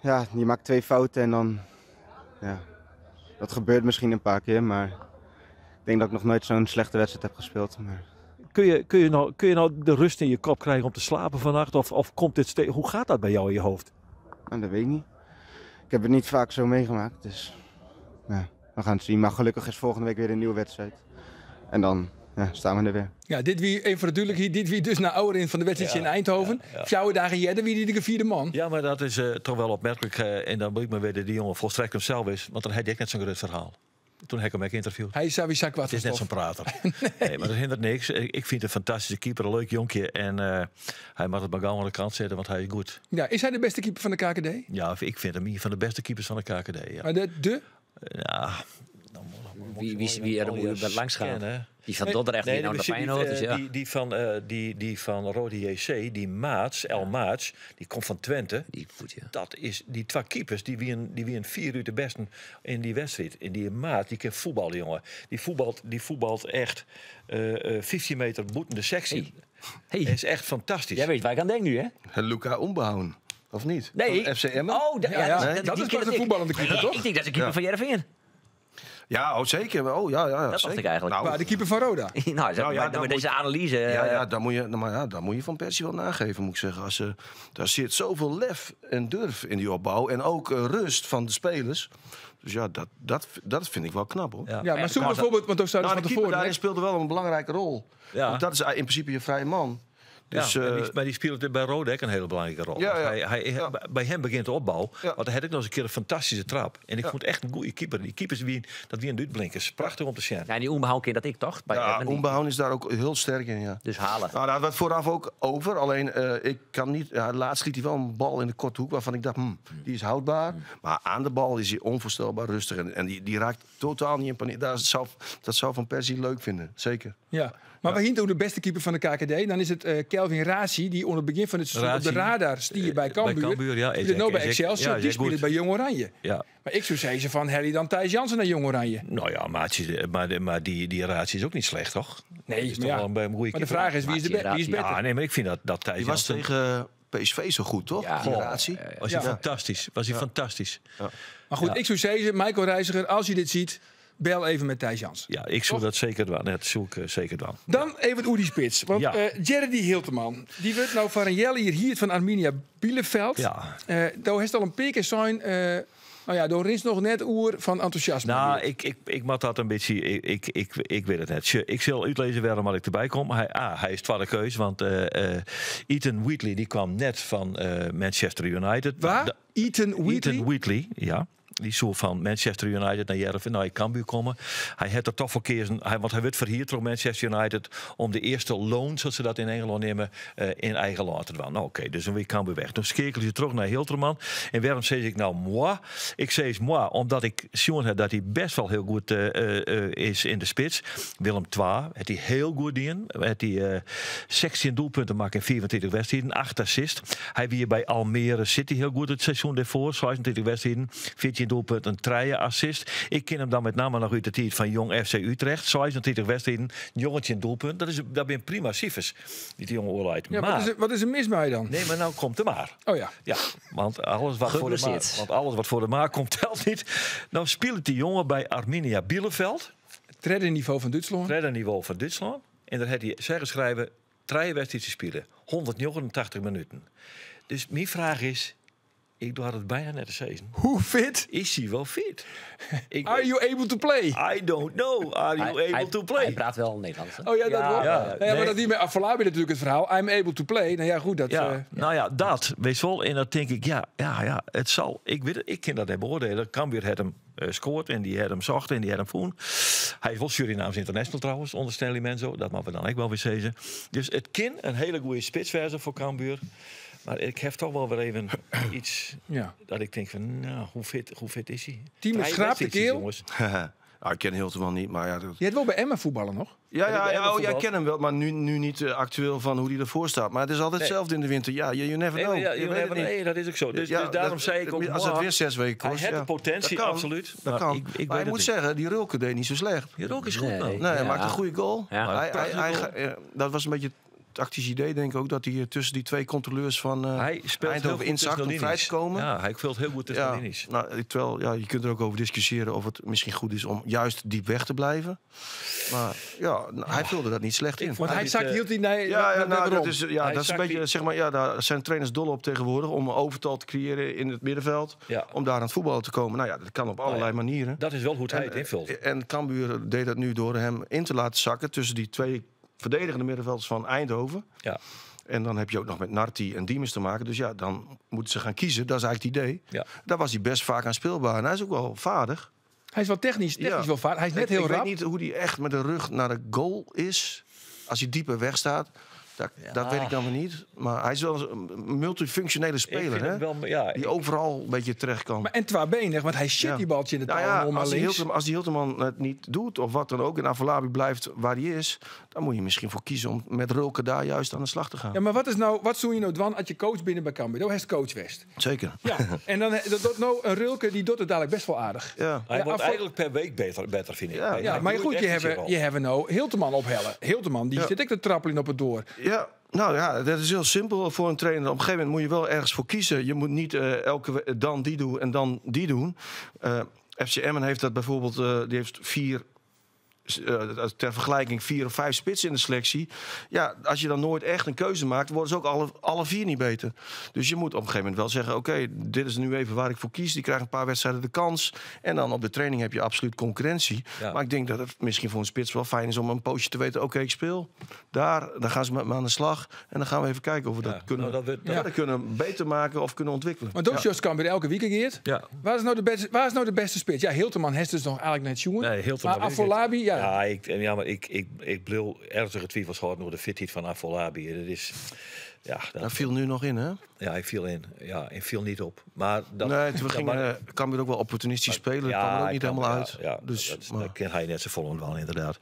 ja, je maakt 2 fouten en dan, ja, dat gebeurt misschien een paar keer, maar ik denk dat ik nog nooit zo'n slechte wedstrijd heb gespeeld. Maar... Kun je nou de rust in je kop krijgen om te slapen vannacht? Of komt dit steeds? Hoe gaat dat bij jou in je hoofd? Nou, dat weet ik niet. Ik heb het niet vaak zo meegemaakt, dus ja, we gaan het zien. Maar gelukkig is volgende week weer een nieuwe wedstrijd. En dan staan we er weer. Ja, dit wie, even voor de duidelijkheid, dit wie dus naar Ouderin van de wedstrijd in Eindhoven. 4 dagen eerder, wie die de vierde man. Ja, maar dat is toch wel opmerkelijk. En dan moet ik me weten, die jongen volstrekt hemzelf is. Want dan had hij ook net zo'n groot verhaal. Toen heb ik hem ook geïnterviewd. Hij is wie kwad. Het is net zo'n prater. nee. Maar dat hindert niks. Ik vind het een fantastische keeper, een leuk jonkje. En hij mag het maar gauw aan de kant zetten, want hij is goed. Ja, is hij de beste keeper van de KKD? Ja, ik vind hem een van de beste keepers van de KKD. Ja. Maar de? Ja, Wie er moet bij langs gaan. Die van Dordrecht, die nou naar Feyenoord. Dus ja. Die van Rode JC, die Maats, El Maats, die komt van Twente. Die goed, ja. Dat is die twee keepers, die wien 4 uur de beste in die wedstrijd. En die Maat, die kan voetballen, jongen. Die voetbalt echt 15 meter boeten de sectie. Hey. Is echt fantastisch. Jij weet waar ik aan denk nu, hè? Luca Onbehouden. Of niet? Nee. Van FC Emmen? Oh, dat is pas een voetballende keeper, toch? Ik denk dat is de keeper van Heerenveen. Ja, oh, zeker. Oh, ja, dat zeker. Dacht ik eigenlijk. Nou, maar de keeper van Roda. nou, met deze analyse. Ja, dan moet je Van Persie wel nageven, moet ik zeggen. Daar zit zoveel lef en durf in die opbouw. En ook rust van de spelers. Dus ja, dat vind ik wel knap, hoor. Ja, maar zoek bijvoorbeeld, want ook van de keeper daarin speelde wel een belangrijke rol. Ja. Want dat is in principe je vrije man. Dus, ja, maar die speelt bij Roda een hele belangrijke rol. Ja, bij hem begint de opbouw. Ja. Want dan had ik nog eens een keer een fantastische trap. En ik vond echt een goede keeper. Die keepers, dat wie een uitblinkers. Prachtig om te zien. Ja, en die Onbehouden keer dat ik toch? Bij ja, Onbehouden is daar ook heel sterk in, ja. Dus halen. Nou, daar hadden we het vooraf ook over. Alleen, ik kan niet... Ja, laatst schiet hij wel een bal in de korte hoek waarvan ik dacht, die is houdbaar. Maar aan de bal is hij onvoorstelbaar rustig. En die raakt totaal niet in paniek. Dat zou Van Persie leuk vinden, zeker. Ja. Maar we hinten de beste keeper van de KKD. Dan is het Kelvin Razi, die onder het begin van het seizoen op de radar stier bij Cambuur. Bij Cambuur, ja. Speelde nou bij Excelsior, die speelde bij Jong Oranje. Ja. Maar ik zou zeggen van Harry dan Thijs Jansen naar Jong Oranje. Nou ja, maar die Razi is ook niet slecht, toch? Nee, is toch wel een goede maar de vraag is, wie is beter? Ja, nee, maar ik vind dat Thijs die was Jansen... tegen PSV zo goed, toch? Ja. Die Razi. Was hij fantastisch. Was hij fantastisch. Ja. Maar goed, ik zou zeggen, Michael Reiziger, als je dit ziet... Bel even met Thijs Jans. Ja, ik zou dat zeker doen. Dat zoek ik zeker doen. Dan even het Oedi Spits. Want Jerry Hilterman, die wordt nou van een jelle hier van Arminia Bielefeld. Ja. Daar heeft al een pik zijn. Nou ja, door is nog net oer van enthousiasme. Nou, ik mag dat een beetje. Ik weet het net. Ik zal uitlezen waarom ik erbij kom. Hij is tweede keus, want Ethan Wheatley die kwam net van Manchester United. Waar? Ethan Wheatley? Ethan Wheatley, ja. Die zou van Manchester United naar Heerenveen, naar Cambuur komen. Hij had er toch voor kiezen, want hij werd verhuurd door Manchester United om de eerste loon, zoals ze dat in Engeland nemen, in eigen land te doen. Nou, oké, dus dan weer Cambuur weg. Dan skekel je terug naar Hilterman. En waarom zeg ik nou moi? Ik zeg moi, omdat ik zien heb dat hij best wel heel goed is in de spits. Willem II, het hij heel goed in. Het hij 16 doelpunten maken in 24 wedstrijden, 8 assists. Hij weer bij Almere City heel goed het seizoen daarvoor, 26 wedstrijden, 14 doelpunten, een treien assist. Ik ken hem dan met name nog uit de tijd van Jong FC Utrecht. 26 wedstrijden, jongetje een doelpunt. Dat zijn prima cijfers, die jonge oorlog. Ja, maar, wat is er mis mee dan? Nee, maar nou komt er maar. Oh ja. Ja, want alles wat voor de maar komt telt niet. Nou speelt die jongen bij Arminia Bielefeld. Het derde niveau van Duitsland. Derde niveau van Duitsland. En daar had hij zeggen schrijven, drie wedstrijden spelen. 189 minuten. Dus mijn vraag is... Ik doe het bijna net de season. Hoe fit? Is hij wel fit? Are you able to play? I don't know. Are you able to play? Hij praat wel Nederlands. Hè? Oh ja, dat wel. Ja. Nee, maar dat die met Afolabi natuurlijk het verhaal. I'm able to play. Nou ja, goed. Dat, ja. Nou ja, dat. Weet je wel. En dan denk ik, ja, het zal. Ik weet het, ik kan dat niet beoordelen. Cambuur had hem scoort en die had hem zocht en die had hem voen. Hij is wel Surinaams international trouwens, onder Stanley Menzo. Dat mogen we dan ook wel weer zeggen. Dus het kan een hele goede spitsverse voor Cambuur. Maar ik heb toch wel weer even iets dat ik denk van, nou, hoe fit is hij? Timo schraapt de keel. Jongens. Nou, ik ken Hilterman niet, maar ja... Dat... Je hebt wel bij Emma voetballen nog? Ja, jij kent hem wel, maar nu niet actueel van hoe hij ervoor staat. Maar het is altijd hetzelfde in de winter. Ja, you never know. Nee, ja, nee, dat is ook zo. Dus, dus daarom zei ik ook... Als het weer 6 weken kost... Hij heeft de potentie, dat kan, absoluut. Dat kan. Maar ik moet zeggen, die Rulke deed niet zo slecht. Die Rulke is goed, man. Nee, hij maakt een goede goal. Dat was een beetje... tactisch idee, denk ik ook, dat hij tussen die twee controleurs van Eindhoven inzakt om vrij te komen. Ja, hij speelt heel goed tussen de linies. Nou, terwijl, je kunt er ook over discussiëren of het misschien goed is om juist diep weg te blijven. Maar ja, hij vulde dat niet slecht in. Want hij zakt hield hij naar dat is, dat is een beetje, zeg maar, ja, daar zijn trainers dol op tegenwoordig om overtal te creëren in het middenveld, om daar aan het voetballen te komen. Nou ja, dat kan op allerlei manieren. Dat is wel hoe hij het invult. En Cambuur deed dat nu door hem in te laten zakken tussen die twee verdedigende middenvelders van Eindhoven. Ja. En dan heb je ook nog met Narti en Diemers te maken. Dus ja, dan moeten ze gaan kiezen. Dat is eigenlijk het idee. Ja. Daar was hij best vaak aan speelbaar. En hij is ook wel vaardig. Hij is wel technisch wel vaardig. Hij is net heel rap. Ik weet niet hoe hij echt met de rug naar de goal is. Als hij dieper weg staat. Dat, dat weet ik dan weer niet. Maar hij is wel een multifunctionele speler, vind hè? hem wel, ja, Die overal een beetje terecht kan. Maar, en tweebenig, want hij shit Ja. die baltje in de Nou touw ja, om maar als, die links. Hilterman, als die Hilterman het niet doet, of wat dan ook... en Afolabi blijft waar hij is... dan moet je misschien voor kiezen om met Rulke daar juist aan de slag te gaan. Ja, maar wat is nou, wat zoen je nou dwan als je coach binnen bij Cambuur? Dat is coach West. Zeker. Ja, en dan dat nou een Rulke die doet het dadelijk best wel aardig. Ja. Hij Ja, wordt Afo- eigenlijk per week beter vind ik. Ja. Hij- Ja, hij maar groeit goed, echt je in zijn hebt, rol. je hebt nou Hilterman ophellen. Hilterman, die Ja. zit ik te trappelen op het door. Ja, nou ja, dat is heel simpel voor een trainer. Op een gegeven moment moet je wel ergens voor kiezen. Je moet niet elke dan die doen en dan die doen. FC Emmen heeft dat bijvoorbeeld, die heeft 4, ter vergelijking 4 of 5 spitsen in de selectie. Ja, als je dan nooit echt een keuze maakt, worden ze ook alle 4 niet beter. Dus je moet op een gegeven moment wel zeggen: oké, dit is nu even waar ik voor kies. Die krijgt een paar wedstrijden de kans. En dan op de training heb je absoluut concurrentie. Ja. Maar ik denk dat het misschien voor een spits wel fijn is om een poosje te weten: oké, ik speel. Daar, dan gaan ze met me aan de slag. En dan gaan we even kijken of we Ja, dat kunnen, nou, dat we- verder kunnen beter maken of kunnen ontwikkelen. Want ook ja. Cambuur elke week geert. Ja. Waar is nou de beste, waar is nou de beste spits? Ja, Hilterman heeft dus nog eigenlijk net jongen. Nee, Hilterman Maar weet ik niet. Afolabi, ja. Ja, maar ik bleef ernstige twijfels houden over de fitheid van Afolabi. Dat is, ja, dat, Daar viel nu nog in, hè? ja, hij viel in. Ja, hij viel niet op. Maar dat, nee, toen ja, ging maar- Cambuur ook wel opportunistisch spelen. Dat kwam er ook niet kan- helemaal uit. Ja, dus, dat, maar- dat kan hij net zo vol wel, inderdaad.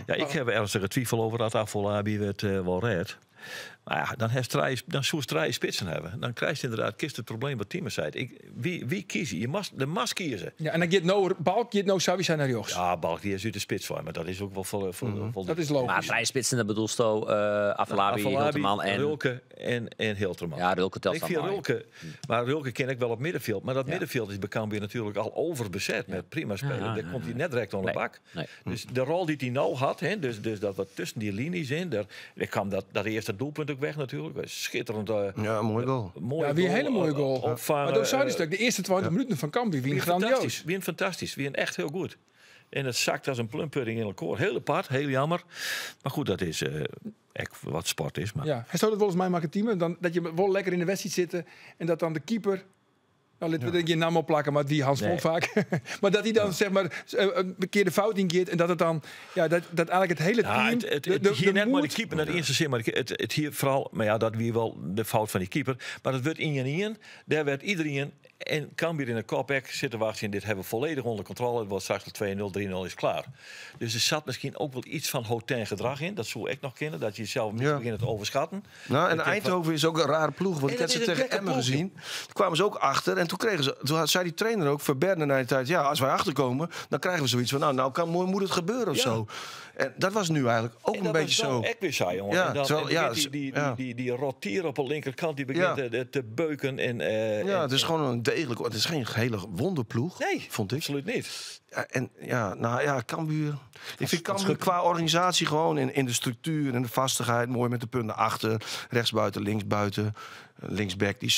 Ja, ik heb ernstige twijfel over dat Afolabi werd wel red. Maar ja, dan heeft dan zou drie spitsen hebben. Dan krijg je inderdaad kist het probleem wat Tiemen zei. Wie kies je? Je mas, de mas kiezen. Ja, en dan gaat nou Balk, gaat nou Savisa naar rechts. Ja, Balk die is uit de spits voor, maar dat is ook wel voor Dat is logisch. Maar vrij spitsen, dat bedoelt zo Afolabi, Hilterman en... Rulke en Hilterman. Ja, Rulke telt Ik dan vind mooi. Rulke, maar Rulke ken ik wel op middenveld. Maar dat middenveld is bij Cambuur natuurlijk al overbezet met prima spelers. Ja, ja, Daar komt hij net direct onder de Nee, bak. nee. Dus de rol die hij nou had, hè, dus dat wat tussen die linies in, daar kwam dat eerste doelpunt ook weg natuurlijk. Schitterend. Ja, mooi goal. Mooie Ja, wie een hele mooie goal. Opvangen, maar dat zou dus de eerste 20 minuten van Cambuur, wie wie grandioos. fantastisch. Wie een fantastisch. Wie een echt heel goed. En het zakt als een plumpudding in elkaar. Heel apart, heel jammer. Maar goed, dat is echt wat sport is. Maar Ja, hij zou dat volgens mij maken team. Dan, dat je wel lekker in de wedstrijd zitten en dat dan de keeper. Nou, laten we er geen naam op plakken, maar die Hans Nee. Vonk vaak. maar dat hij dan zeg maar een keer de fout ingeeft en dat het dan ja, dat eigenlijk het hele team. Ja, het, hier net maar de keeper, net eerste zin, maar het hier vooral, maar ja, dat wie wel de fout van die keeper. Maar het werd 1-1. Daar werd iedereen en Cambuur in de kopek zitten wachten. Dit hebben we volledig onder controle. Het wordt straks al 2-0, 3-0 is klaar. Dus er zat misschien ook wel iets van hotel gedrag in. Dat zou ik nog kennen, dat je jezelf misschien begint te overschatten. Nou, en Ik denk van- Eindhoven is ook een rare ploeg. Want En ik had dat ze is een tegen gekke Emmen ploeg, gezien. Toen kwamen ze ook achter. En toen, kregen ze, toen zei die trainer ook, Verberne na die tijd... ja, als wij achterkomen, dan krijgen we zoiets van... nou moet het gebeuren of Ja. zo. En dat was nu eigenlijk ook En een dat beetje was zo. dan Echt weer saai, jongen. Ja, en dan, terwijl- en ja, begint die, die, ja. die rotier op de linkerkant, die begint Ja. te beuken. En, Ja, het is gewoon een degelijk... Het is geen hele wonderploeg, Nee, vond ik. absoluut niet. Ja, en ja, nou ja, Cambuur. Ik vind Cambuur qua organisatie gewoon in de structuur en de vastigheid. Mooi met de punten achter. Rechtsbuiten, linksbuiten. Linksback, die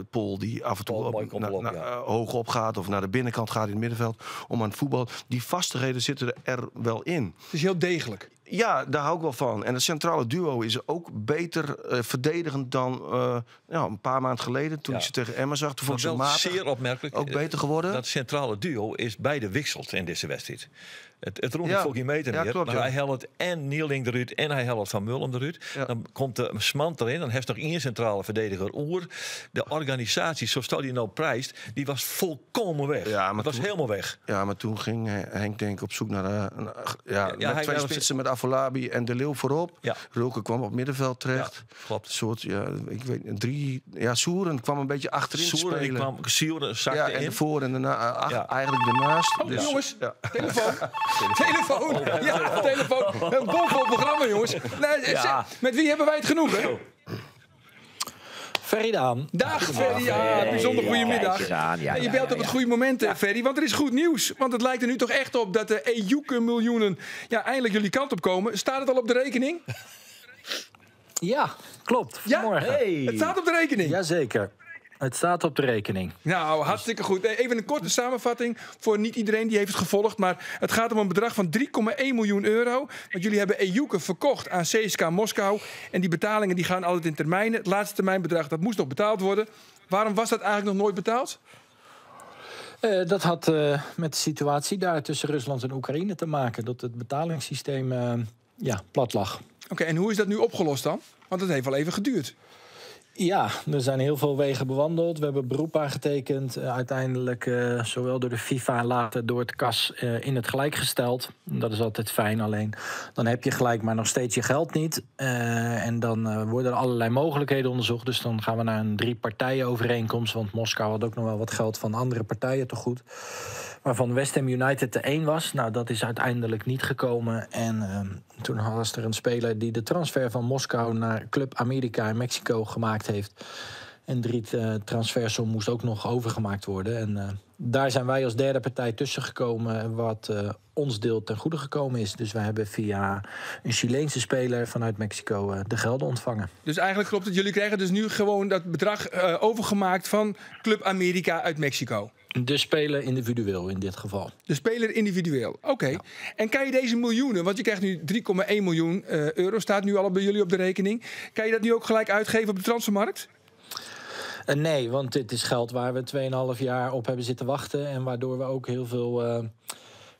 Pol, die af en toe Pol, mooi op, komt op, ja. hoog op gaat. Of naar de binnenkant gaat in het middenveld. Om aan het voetbal. Die vastigheden zitten er wel in. Het is heel degelijk. Ja, daar hou ik wel van. En het centrale duo is ook beter verdedigend dan een paar maanden geleden. Toen Ja. ik ze tegen Emma zag. Toen vond ik Maar ze wel matig. zeer opmerkelijk. Ook beter geworden. Dat centrale duo is beide wisselt in deze wedstrijd. Het roept Ja. voor geen meter Ja, meer. klopt, maar ja. hij haalt het en Nieling eruit en hij haalt het Van Mullen eruit. Ja. Dan komt de Smant erin. Dan heeft nog één centrale verdediger Oer. De organisatie, zoals dat die nou prijst, die was volkomen weg. Ja, maar Het was toen- helemaal weg. Ja, maar toen ging Henk denk ik op zoek naar... Ja, met hij twee was- spitsen met Afolabi en De Leeuw voorop. Ja. Rulke kwam op middenveld terecht. Ja, klopt. Een soort, ja, ik weet drie... Ja, Soeren kwam een beetje achterin te Soeren, die spelen. kwam, Soeren zakte ja, en in. voor en daarna, Ja. eigenlijk daarnaast. Oh, Dus- jongens, ja. telefoon. Telefoon. Ja, telefoon. Een bomvol programma, jongens. Nee, Ja. zeg, met wie hebben wij het genoeg, hè? Ferry Daan. Dag Ferry, ja, bijzonder Ja, goedemiddag. kijk eens aan. Ja, En je ja, belt ja, op het ja. goede moment, Ferry, want er is goed nieuws. Want het lijkt er nu toch echt op dat de Ejuke-miljoenen ja, eindelijk jullie kant op komen. Staat het al op de rekening? Ja, klopt. Ja, Vanmorgen. het staat op de rekening. Jazeker. Het staat op de rekening. Nou, hartstikke goed. Even een korte samenvatting voor niet iedereen die heeft het gevolgd. Maar het gaat om een bedrag van 3,1 miljoen euro. Want jullie hebben Ejuke verkocht aan CSKA Moskou. En die betalingen die gaan altijd in termijnen. Het laatste termijnbedrag dat moest nog betaald worden. Waarom was dat eigenlijk nog nooit betaald? Dat had met de situatie daar tussen Rusland en Oekraïne te maken. Dat het betalingssysteem plat lag. Oké, en hoe is dat nu opgelost dan? Want dat heeft wel even geduurd. Ja, er zijn heel veel wegen bewandeld. We hebben beroep aangetekend. Uiteindelijk zowel door de FIFA en later door het CAS in het gelijk gesteld. Dat is altijd fijn, alleen dan heb je gelijk, maar nog steeds je geld niet. En dan worden er allerlei mogelijkheden onderzocht. Dus dan gaan we naar een drie-partijen-overeenkomst. Want Moskou had ook nog wel wat geld van andere partijen te goed. Waarvan West Ham United de één was. Nou, dat is uiteindelijk niet gekomen. En toen was er een speler die de transfer van Moskou naar Club America in Mexico gemaakt heeft. En drie transfersom moest ook nog overgemaakt worden. En daar zijn wij als derde partij tussen gekomen, wat ons deel ten goede gekomen is. Dus wij hebben via een Chileense speler vanuit Mexico de gelden ontvangen. Dus eigenlijk klopt het, jullie krijgen dus nu gewoon dat bedrag overgemaakt van Club America uit Mexico. De speler individueel in dit geval. De speler individueel, oké. Ja. En kan je deze miljoenen, want je krijgt nu 3,1 miljoen euro, staat nu al bij jullie op de rekening. Kan je dat nu ook gelijk uitgeven op de transfermarkt? Nee, want dit is geld waar we 2,5 jaar op hebben zitten wachten. En waardoor we ook heel veel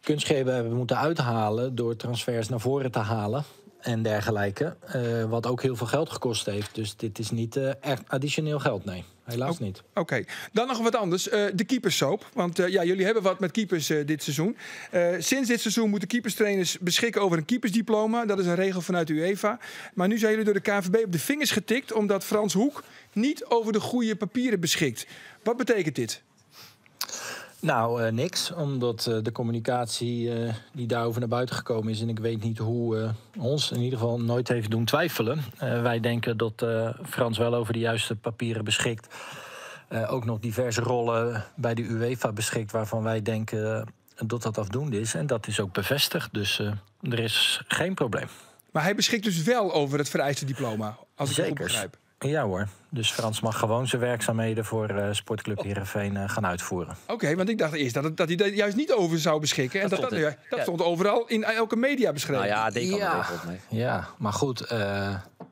kunstgrepen hebben moeten uithalen door transfers naar voren te halen en dergelijke. Wat ook heel veel geld gekost heeft. Dus dit is niet echt additioneel geld, nee. Helaas niet. Oké. Dan nog wat anders. De keeperssoap. Want ja, jullie hebben wat met keepers dit seizoen. Sinds dit seizoen moeten keeperstrainers beschikken over een keepersdiploma. Dat is een regel vanuit de UEFA. Maar nu zijn jullie door de KNVB op de vingers getikt omdat Frans Hoek niet over de goede papieren beschikt. Wat betekent dit? Nou, niks. Omdat de communicatie die daarover naar buiten gekomen is, en ik weet niet hoe ons in ieder geval nooit heeft doen twijfelen. Wij denken dat Frans wel over de juiste papieren beschikt. Ook nog diverse rollen bij de UEFA beschikt waarvan wij denken dat dat afdoende is. En dat is ook bevestigd. Dus er is geen probleem. Maar hij beschikt dus wel over het vereiste diploma, als ik het goed begrijp. Ja hoor, dus Frans mag gewoon zijn werkzaamheden voor Sportclub Heerenveen gaan uitvoeren. Oké, want ik dacht eerst dat hij daar juist niet over zou beschikken. En dat stond overal in elke media beschreven. Nou ja, dat kan er volgens mij. Ja, maar goed,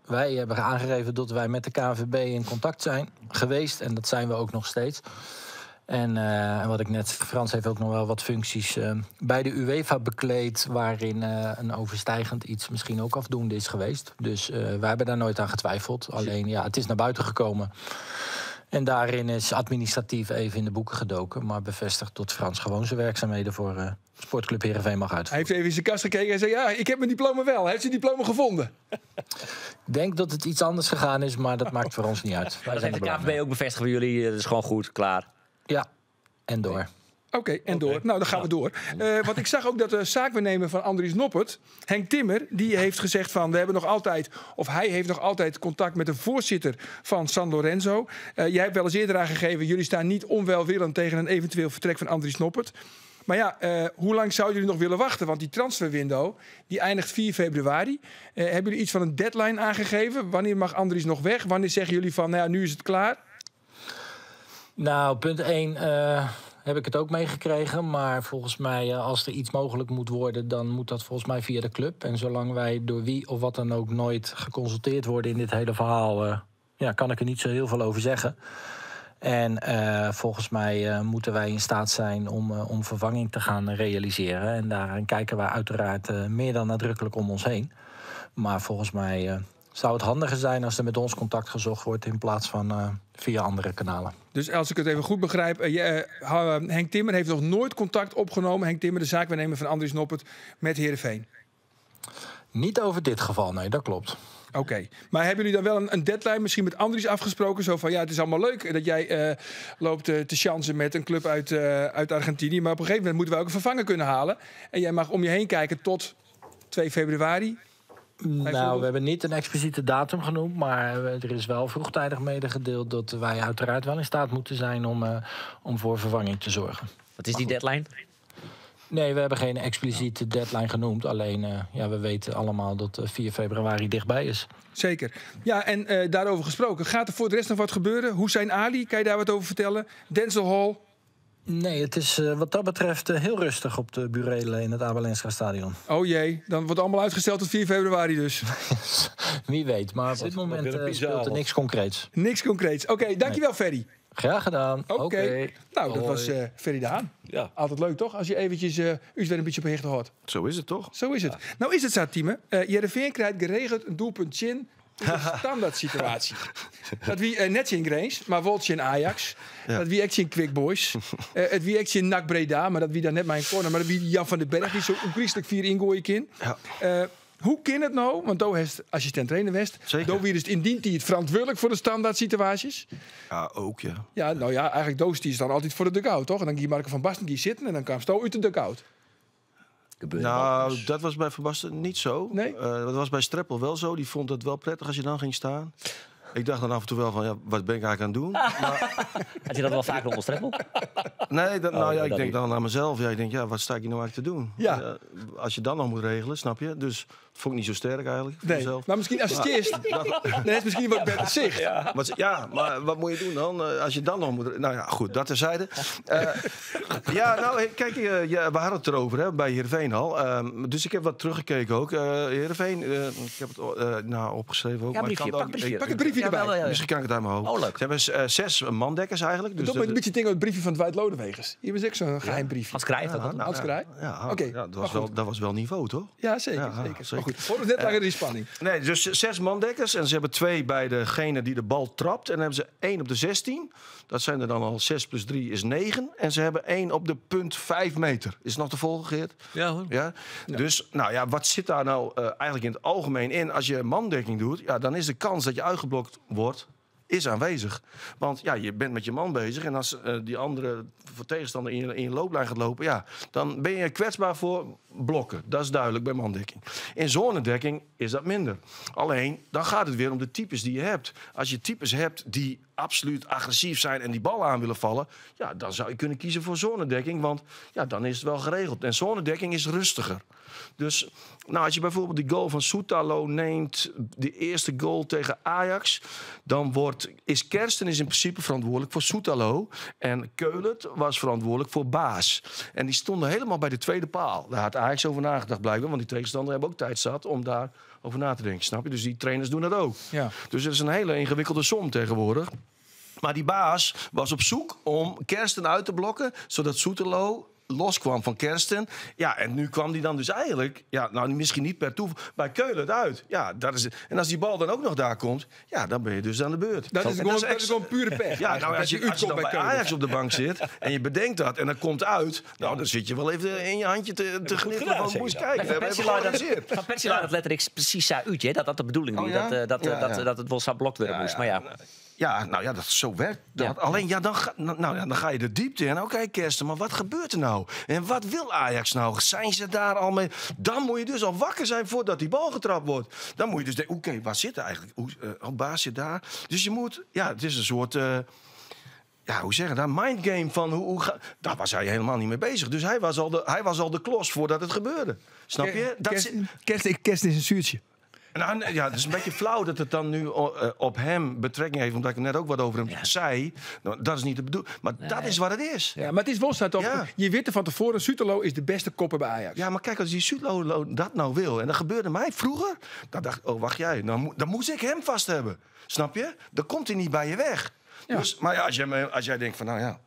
wij hebben aangegeven dat wij met de KNVB in contact zijn geweest. En dat zijn we ook nog steeds. En wat ik net, Frans heeft ook nog wel wat functies bij de UEFA bekleed, waarin een overstijgend iets misschien ook afdoende is geweest. Dus wij hebben daar nooit aan getwijfeld. Alleen ja, het is naar buiten gekomen. En daarin is administratief even in de boeken gedoken, maar bevestigd dat Frans gewoon zijn werkzaamheden voor Sportclub Heerenveen mag uitvoeren. Hij heeft even in zijn kast gekeken en zei, ja, ik heb mijn diploma wel. Hij heeft zijn diploma gevonden. Ik denk dat het iets anders gegaan is, maar dat maakt voor ons niet uit. Wij dat heeft de KNVB ook bevestigd voor jullie. Dat is gewoon goed, klaar. Ja, en door. Oké, en door. Nou, dan gaan we door. Want ik zag ook dat de zaakwaarnemer van Andries Noppert, Henk Timmer, die heeft gezegd van, we hebben nog altijd, of hij heeft nog altijd contact met de voorzitter van San Lorenzo. Jij hebt wel eens eerder aangegeven, jullie staan niet onwelwillend tegen een eventueel vertrek van Andries Noppert. Maar ja, hoe lang zouden jullie nog willen wachten? Want die transferwindow, die eindigt 4 februari. Hebben jullie iets van een deadline aangegeven? Wanneer mag Andries nog weg? Wanneer zeggen jullie van, nou ja, nu is het klaar? Nou, punt 1 heb ik het ook meegekregen. Maar volgens mij, als er iets mogelijk moet worden, dan moet dat volgens mij via de club. En zolang wij door wie of wat dan ook nooit geconsulteerd worden in dit hele verhaal, kan ik er niet zo heel veel over zeggen. En volgens mij moeten wij in staat zijn om vervanging te gaan realiseren. En daaraan kijken wij uiteraard meer dan nadrukkelijk om ons heen. Maar volgens mij zou het handiger zijn als er met ons contact gezocht wordt in plaats van via andere kanalen. Dus als ik het even goed begrijp, Henk Timmer heeft nog nooit contact opgenomen. Henk Timmer, de zaakwaarnemer van Andries Noppert, met Heerenveen. Niet over dit geval, nee, dat klopt. Oké, maar hebben jullie dan wel een deadline misschien met Andries afgesproken? Zo van, ja, het is allemaal leuk dat jij loopt te chansen met een club uit Argentinië. Maar op een gegeven moment moeten wij ook een vervanger kunnen halen. En jij mag om je heen kijken tot 2 februari. Nou, we hebben niet een expliciete datum genoemd, maar er is wel vroegtijdig medegedeeld dat wij uiteraard wel in staat moeten zijn om voor vervanging te zorgen. Wat is die deadline? Nee, we hebben geen expliciete deadline genoemd. Alleen, we weten allemaal dat 4 februari dichtbij is. Zeker. Ja, en daarover gesproken, gaat er voor de rest nog wat gebeuren? Hussein Ali, kan je daar wat over vertellen? Denzel Hall? Nee, het is wat dat betreft heel rustig op de burelen in het Abe Lenstra Stadion. Oh jee, dan wordt allemaal uitgesteld tot 4 februari dus. Wie weet, maar op dit moment speelt er niks concreets. Niks concreets. Oké, dankjewel Ferry. Graag gedaan. Oké. Nou, dat Hoi. was Ferry de Haan. Ja. Altijd leuk, toch? Als je eventjes u weer een beetje op hichte houdt. Zo is het toch? Zo is het. Nou is het zo, Tieme. Heerenveen krijgt geregeld een doelpunt in de standaard situatie. Dat wie net in Grains, maar wel in Ajax. Dat wie echt in Quick Boys. Het wie echt in NAC Breda, maar dat wie daar net mijn corner. Maar dat wie Jan van den Berg, die zo onchristelijk vier ingooien kan. Ja. Hoe kan het nou? Want Do heeft assistent trainer West. Zeker. Do wie is indient die het verantwoordelijk voor de standaard situaties. Ja, ook ja. Ja, nou ja, eigenlijk Doos die is dan altijd voor de dugout, toch? En dan ging Marco van Basten die zitten en dan kwam Sto uit de dugout. Gebeurt Nou, dat was bij Van Basten niet zo. Nee? Dat was bij Streppel wel zo. Die vond het wel prettig als je dan ging staan. Ik dacht dan af en toe wel van, ja, wat ben ik eigenlijk aan het doen? Maar, Had je dat wel vaker onder Streppel? nee, dat, nou Oh, ja, ik dat denk niet. dan aan mezelf. Ja, ik denk, ja, wat sta ik hier nou eigenlijk te doen? Ja. Als je dan nog moet regelen, snap je? Dus dat vond ik niet zo sterk eigenlijk voor Nee, mezelf. maar misschien assist. Dan is misschien wat beter zicht. Maar, ja, maar wat moet je doen dan? Als je dan nog moet... Nou ja, goed, dat terzijde. Ja, nou, kijk, ja, we hadden het erover hè, bij Heerenveen al. Dus ik heb wat teruggekeken ook. Heerenveen, ik heb het nou, opgeschreven ook. Ja, maar ik briefje, kan het pak ook- briefje. ik- Pak het briefje Ja, erbij. wel, ja, ja. Misschien kan ik het uit mijn hoofd. Oh, leuk. Ze hebben 6 mandekkers eigenlijk. Dus Dat de- een beetje dingen het briefje van Dwight Lodewegers. Hier was ook zo'n geheim briefje. Hans Kraaij heeft ook nou, Hans ja, Kraaij? Ja, Oké, ja, dat, maar was goed. wel, dat was wel niveau, toch? Ja, zeker. Ja, zeker. zeker. Maar goed, voor het net langer die spanning. Nee, dus 6 mandekkers. En ze hebben 2 bij degene die de bal trapt. En dan hebben ze 1 op de 16. Dat zijn er dan al 6 plus 3 is 9. En ze hebben 1 op de punt 5 meter. Is het nog te volgen, Geert? Ja hoor. Ja? Dus, nou ja, wat zit daar nou eigenlijk in het algemeen in? Als je mandekking doet, ja, dan is de kans dat je uitgeblokt wordt is aanwezig. Want ja, je bent met je man bezig en als die andere voor tegenstander in je looplijn gaat lopen, ja, dan ben je kwetsbaar voor blokken. Dat is duidelijk bij mandekking. In zonedekking is dat minder. Alleen, dan gaat het weer om de types die je hebt. Als je types hebt die absoluut agressief zijn en die bal aan willen vallen, ja, dan zou je kunnen kiezen voor zonedekking, want ja, dan is het wel geregeld. En zonedekking is rustiger. Dus nou, als je bijvoorbeeld die goal van Soetalo neemt, de eerste goal tegen Ajax, dan is Kersten is in principe verantwoordelijk voor Soetalo. En Keulert was verantwoordelijk voor Baas. En die stonden helemaal bij de tweede paal. Daar had Ajax over nagedacht blijkbaar, want die tegenstander hebben ook tijd zat om daar over na te denken, snap je? Dus die trainers doen dat ook. Ja. Dus het is een hele ingewikkelde som tegenwoordig. Maar die baas was op zoek om Kersten uit te blokken, zodat Soetelo loskwam van Kersten. Ja, en nu kwam die dan dus eigenlijk, ja, nou misschien niet per toeval, bij Keulen uit. Ja, dat is het. En als die bal dan ook nog daar komt, ja, dan ben je dus aan de beurt. Dat is En gewoon, dat is gewoon pure pech. Ja, nou, eigenlijk, als dat je, als je uitkomt dan bij Keulen. Ajax op de bank zit en je bedenkt dat en dat komt uit, nou, dan zit je wel even in je handje te gniffelen van, gedaan, moet eens zeg je kijken. Van We hebben Persie laat dat, georganiseerd. Van Persie laat het letterlijk precies zo uit, hè? Dat dat de bedoeling Oh, was. ja? Dat, Ja, ja. dat het wel zo blokt worden moest. Maar ja, Ja, nou ja, dat, zo werkt dat. Ja. Alleen, ja, dan ga, nou, ja, dan ga je de diepte in. Oké, Kersten, maar wat gebeurt er nou? En wat wil Ajax nou? Zijn ze daar al mee? Dan moet je dus al wakker zijn voordat die bal getrapt wordt. Dan moet je dus denken, oké, waar zit er eigenlijk? Hoe, oh, baas zit daar. Dus je moet, ja, het is een soort... ja, hoe zeg je dat? Mindgame van hoe daar was hij helemaal niet mee bezig. Dus hij was al de klos voordat het gebeurde. Snap je? Dat zit- Kerst, kerst is een zuurtje. nou, nee, ja, het is een beetje flauw dat het dan nu op hem betrekking heeft, omdat ik net ook wat over hem zei. Nou, dat is niet de bedoeling. Maar dat is wat het is. Ja, maar het is wel zo toch? Ja. Je weet er van tevoren, Sutelo is de beste kopper bij Ajax. Ja, maar kijk, als die Sutlo dat nou wil, en dat gebeurde mij vroeger, dan dacht ik, oh, wacht jij, dan moest ik hem vast hebben. Snap je? Dan komt hij niet bij je weg. Ja. Dus, maar ja, als jij denkt van, nou ja,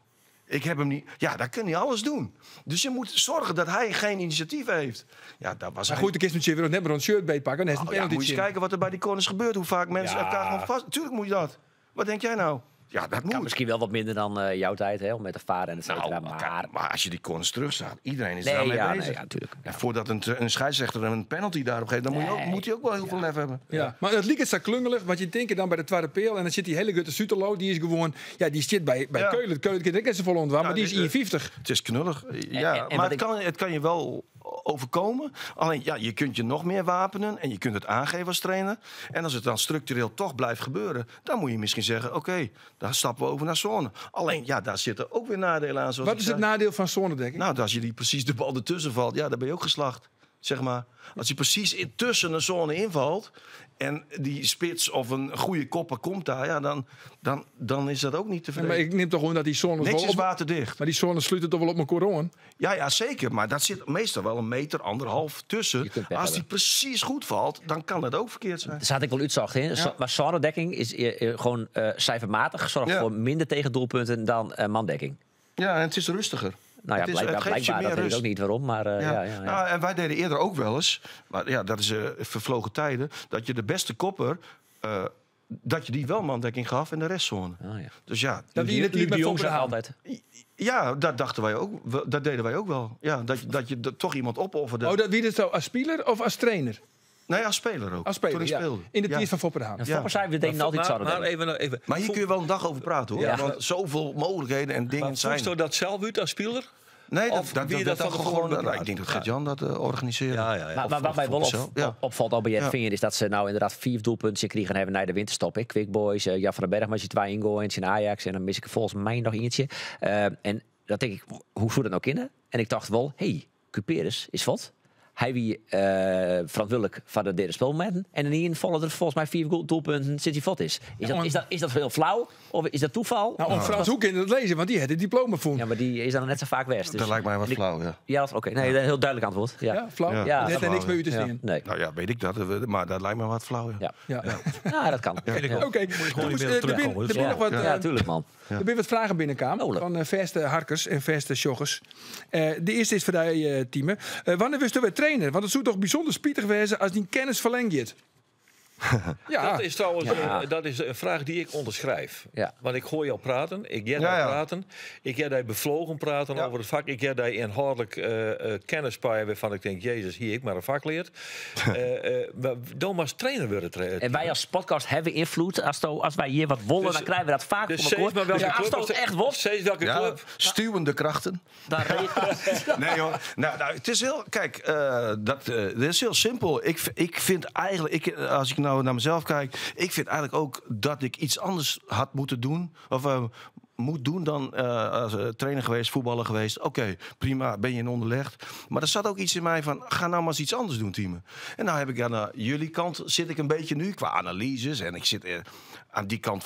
ik heb hem niet... Ja, dan kun je alles doen. Dus je moet zorgen dat hij geen initiatief heeft. Ja, dat was Maar hij. goed, de kist moet je weer net maar een shirt beetpakken. Dan heeft een Oh, ja, penalty. moet je eens kijken wat er bij die corners gebeurt. Hoe vaak mensen Ja. elkaar gewoon vast... Tuurlijk moet je dat. Wat denk jij nou? Ja, dat kan moet. misschien wel wat minder dan jouw tijd, hè? Om met de varen en et cetera. Nou, maar kijk, maar als je die corners terugstaat, iedereen is Nee, daarmee ja, bezig. nee, ja, tuurlijk. Ja, voordat een scheidsrechter een penalty daarop geeft, dan moet hij ook wel heel veel lef hebben. Ja. Maar het liep het zo klungelig, want je denkt dan bij de tweede peel en dan zit die hele gutte Sutelo, die is gewoon, ja, die zit bij Keulen. Keulen kan ik ze vol ontwaan, maar die is 51. Het is knullig. Ja, en maar wat het kan je wel overkomen. Alleen, ja, je kunt je nog meer wapenen en je kunt het aangeven als trainer. En als het dan structureel toch blijft gebeuren, dan moet je misschien zeggen, oké, dan stappen we over naar zone. Alleen, ja, daar zitten ook weer nadelen aan. Zoals Wat ik is het zei. nadeel van zonedekking? Nou, als je die precies de bal ertussen valt, ja, dan ben je ook geslacht. Zeg maar. Als hij precies tussen een zone invalt en die spits of een goede kopper komt daar, ja, dan is dat ook niet te Nee, maar verdedigen. ik neem toch gewoon dat die zones Niks wel is op- waterdicht. Maar die zones sluiten toch wel op mijn aan. Ja, ja, zeker. Maar dat zit meestal wel een meter, anderhalf tussen. Je kunt pech Als die hebben. precies goed valt, dan kan dat ook verkeerd zijn. Daar zat ik wel uitzocht in. Maar zonedekking is gewoon cijfermatig zorgt Ja. voor minder tegendoelpunten dan mandekking. Ja, en het is rustiger. Nou ja, Het blijkbaar, het geeft je blijkbaar meer dat weet ik rust. ook niet waarom. Maar ja. Ja, ja, Nou, en wij deden eerder ook wel eens, maar ja, dat is vervlogen tijden, dat je de beste kopper, dat je die wel mandekking gaf en de rest zone. Oh, ja. Dus ja, Dat wie in het Luc team de met Jong Foppe de Zag Haan. altijd. ja, dat dachten wij ook. Dat deden wij ook wel. Ja, dat je dat toch iemand opofferde. Oh, dat wie dat zo als speler of als trainer? Nee, als speler ook. Als speler, Toen ik ja. speelde. In de Ja. team van Foppe de Haan. En Foppe zei, we deden altijd maar, maar zonedekking. even. Maar hier kun je wel een dag over praten, hoor. Ja. Want zoveel mogelijkheden en dingen Maar zijn. voest er. dat zelf uit als speler? Nee, Of dat wie dat dat van dat tevoren gewoon. Nou, bepraat? ik denk dat Gert-Jan dat organiseerde. Ja. Maar wat mij wel Of zelf, ja. opvalt al bij Heerenveen is dat ze nou inderdaad 4 doelpunten kregen hebben na de winterstop. Hè. Quick Boys, Jan van den Berg, maar zit twee ingooien in Ajax en dan mis ik er volgens mij nog eentje. En dat denk ik, hoe zou dat nou kunnen? En ik dacht wel, hey, Cuperus is wat. Hij wie verantwoordelijk voor de derde spelmomenten. En in één vallen er volgens mij 4 doelpunten sinds hij vod is. Is dat heel flauw? Of is dat toeval? Nou, om Frans Hoek in het lezen, want die had het diploma voor. Ja, maar die is dan net zo vaak west. Dus. Dat lijkt mij wat En ik- flauw, ja. Ja, oké. Nee, een heel duidelijk antwoord. Ja, Ja, flauw. Ja. Ja, dat heeft er niks mee uit te Ja, zien. Nee. Nou ja, weet ik dat. Maar dat lijkt me wat flauw, ja. Ja. Ja. Ja, dat kan. Vind ik ook. Oké, Moet je gewoon Jongens, niet meer op er terugkomen. bin- Dat is er bin nog flauw. wat, Ja, tuurlijk, man. Er zijn wat vragen binnenkomen Oh, leuk. van verste harkers en verste joggers. De eerste is voor jou, Tieme. Wanneer wist u weer trainer? Want het zou toch bijzonder spietig wezen als die kennis verlengt. Ja, Dat is trouwens Ja. dat is een vraag die ik onderschrijf. Ja. Want ik hoor jou praten, ik jij Ja, ja. praten, ik jij daar bevlogen praten Ja. over het vak, ik jij daar inhoudelijk kennis bij waarvan ik denk, Jezus, hier ik maar een vak leert. Maar dan maar eens trainer worden. En wij als podcast hebben invloed. Als wij hier wat wollen, Dus- dan krijgen we dat vaak Dus voor steeds elkaar. maar welke Dus als club. het echt wordt, Steeds welke Ja, club. stuwende krachten. dan regelt Nee hoor. Nou, het is heel. Kijk, dat is heel simpel. Ik vind eigenlijk, als ik nou naar mezelf kijk, ik vind eigenlijk ook dat ik iets anders had moeten doen. Of moet doen dan als trainer geweest, voetballer geweest. Oké, prima, ben je in onderlegd. Maar er zat ook iets in mij van, ga nou maar eens iets anders doen, Tieme. En nou heb ik aan jullie kant zit ik een beetje nu qua analyses. En ik zit aan die kant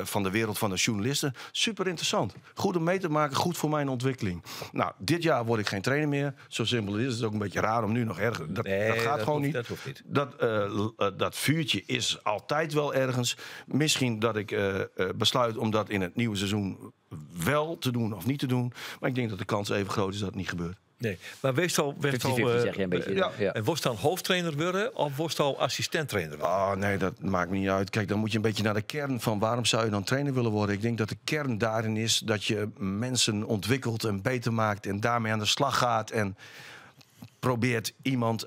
van de wereld van de journalisten. Super interessant. Goed om mee te maken, goed voor mijn ontwikkeling. Nou, dit jaar word ik geen trainer meer. Zo simpel is het. Het is ook een beetje raar om nu nog erg. Nee, Dat gaat dat gewoon hoeft- niet. dat hoeft niet. Dat vuurtje is altijd wel ergens. Misschien dat ik besluit om dat in het nieuwe seizoen wel te doen of niet te doen. Maar ik denk dat de kans even groot is dat het niet gebeurt. Nee, maar wees al, 50-50 zeg je een beetje. Ja. Ja. En worst dan hoofdtrainer worden of worst al assistent-trainer worden? Ah, nee, dat maakt me niet uit. Kijk, dan moet je een beetje naar de kern van waarom zou je dan trainer willen worden. Ik denk dat de kern daarin is dat je mensen ontwikkelt en beter maakt en daarmee aan de slag gaat en probeert iemand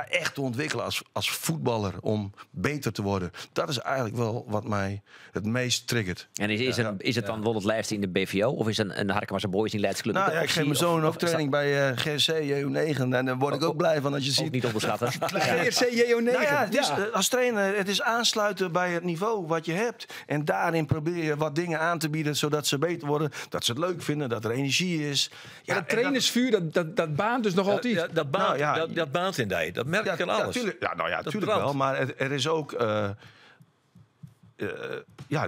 echt te ontwikkelen als voetballer om beter te worden. Dat is eigenlijk wel wat mij het meest triggert. En is het dan wel het lijfste in de BVO? Of is een Harkema's Boys in Leidsclub? Nou ook ja, een ik geef mijn optie? zoon Of- ook of is dat training bij GRC JU9. En daar word ik ook blij van als je Ook ziet. niet onderschatten. GRC JO9. Nou ja, het is, als trainer, het is aansluiten bij het niveau wat je hebt. En daarin probeer je wat dingen aan te bieden, zodat ze beter worden. Dat ze het leuk vinden, dat er energie is. Ja, dat trainersvuur, dat baant dus nog altijd. Ja, dat, baant, Nou ja, dat baant in die. Dat merk ik aan alles. Ja, tuurlijk, ja, nou ja, Dat tuurlijk brandt. wel. Maar er is ook...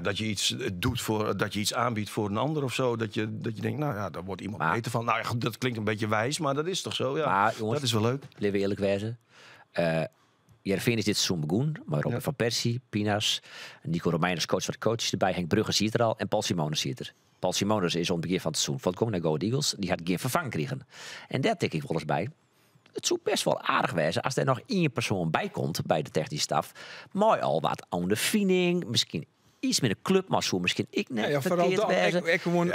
dat je iets doet voor, dat je iets aanbiedt voor een ander of zo. Dat je denkt, nou ja, daar wordt iemand beter van. Nou ja, goed, dat klinkt een beetje wijs, maar dat is toch zo? Ja, Maar, jongens, dat is wel leuk. Laten we eerlijk wezen. Heerenveen is dit seizoen begonnen. Maar Robin van Persie, Pinas, Nico Romein als coach van de coaches erbij. Henk Brugge ziet er al en Paul Simonis ziet er. Paul Simonis is om het begin van het seizoen van het naar Go Ahead Eagles. Die had geen vervang gekregen. En daar tik ik wel eens bij. Het zou best wel aardig wezen als er nog één persoon bij komt bij de technische staf. Mooi al wat aan de feeling, misschien iets meer de club, maar zo misschien ik net Ja, ja, vooral verkeerd dan. wezen. Ik gewoon,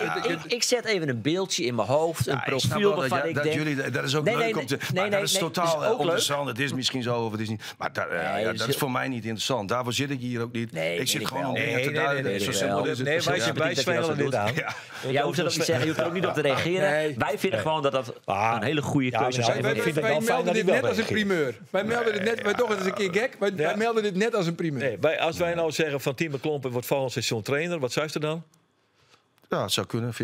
Ik zet even een beeldje in mijn hoofd, een Ja, ik snap profiel wel dat, waarvan ja, ik dat denk... jullie, dat is ook Nee, leuk nee, om te. nee, maar nee, dat is nee, totaal is ook leuk. interessant. Het is misschien zo of het is niet. Maar dat, Nee, ja, dat is dat is heel- voor mij niet interessant. Daarvoor zit ik hier ook niet. Nee, ik weet zit ik gewoon wel. om dingen Nee, te nee, duiden. nee, Zo nee, simpel nee. is het. Nee, wij, Ja. wij zwengelen dit aan. Ja. Jij hoeft dat ook niet zeggen, je hoeft er ook niet op te reageren. Nee. Wij vinden gewoon dat dat Ah. een hele goede Ja, keuze maar zou nou, zijn. wij, vind wij, het wel fijn melden dat dit hij wel net als een reageert. primeur. Wij melden dit net, wij toch, het is een keer gek. Wij melden dit net als een primeur. Nee, als wij nou zeggen van Tieme Klompen wordt volgend seizoen trainer, wat zei ze dan? Ja, het zou kunnen, 50-50.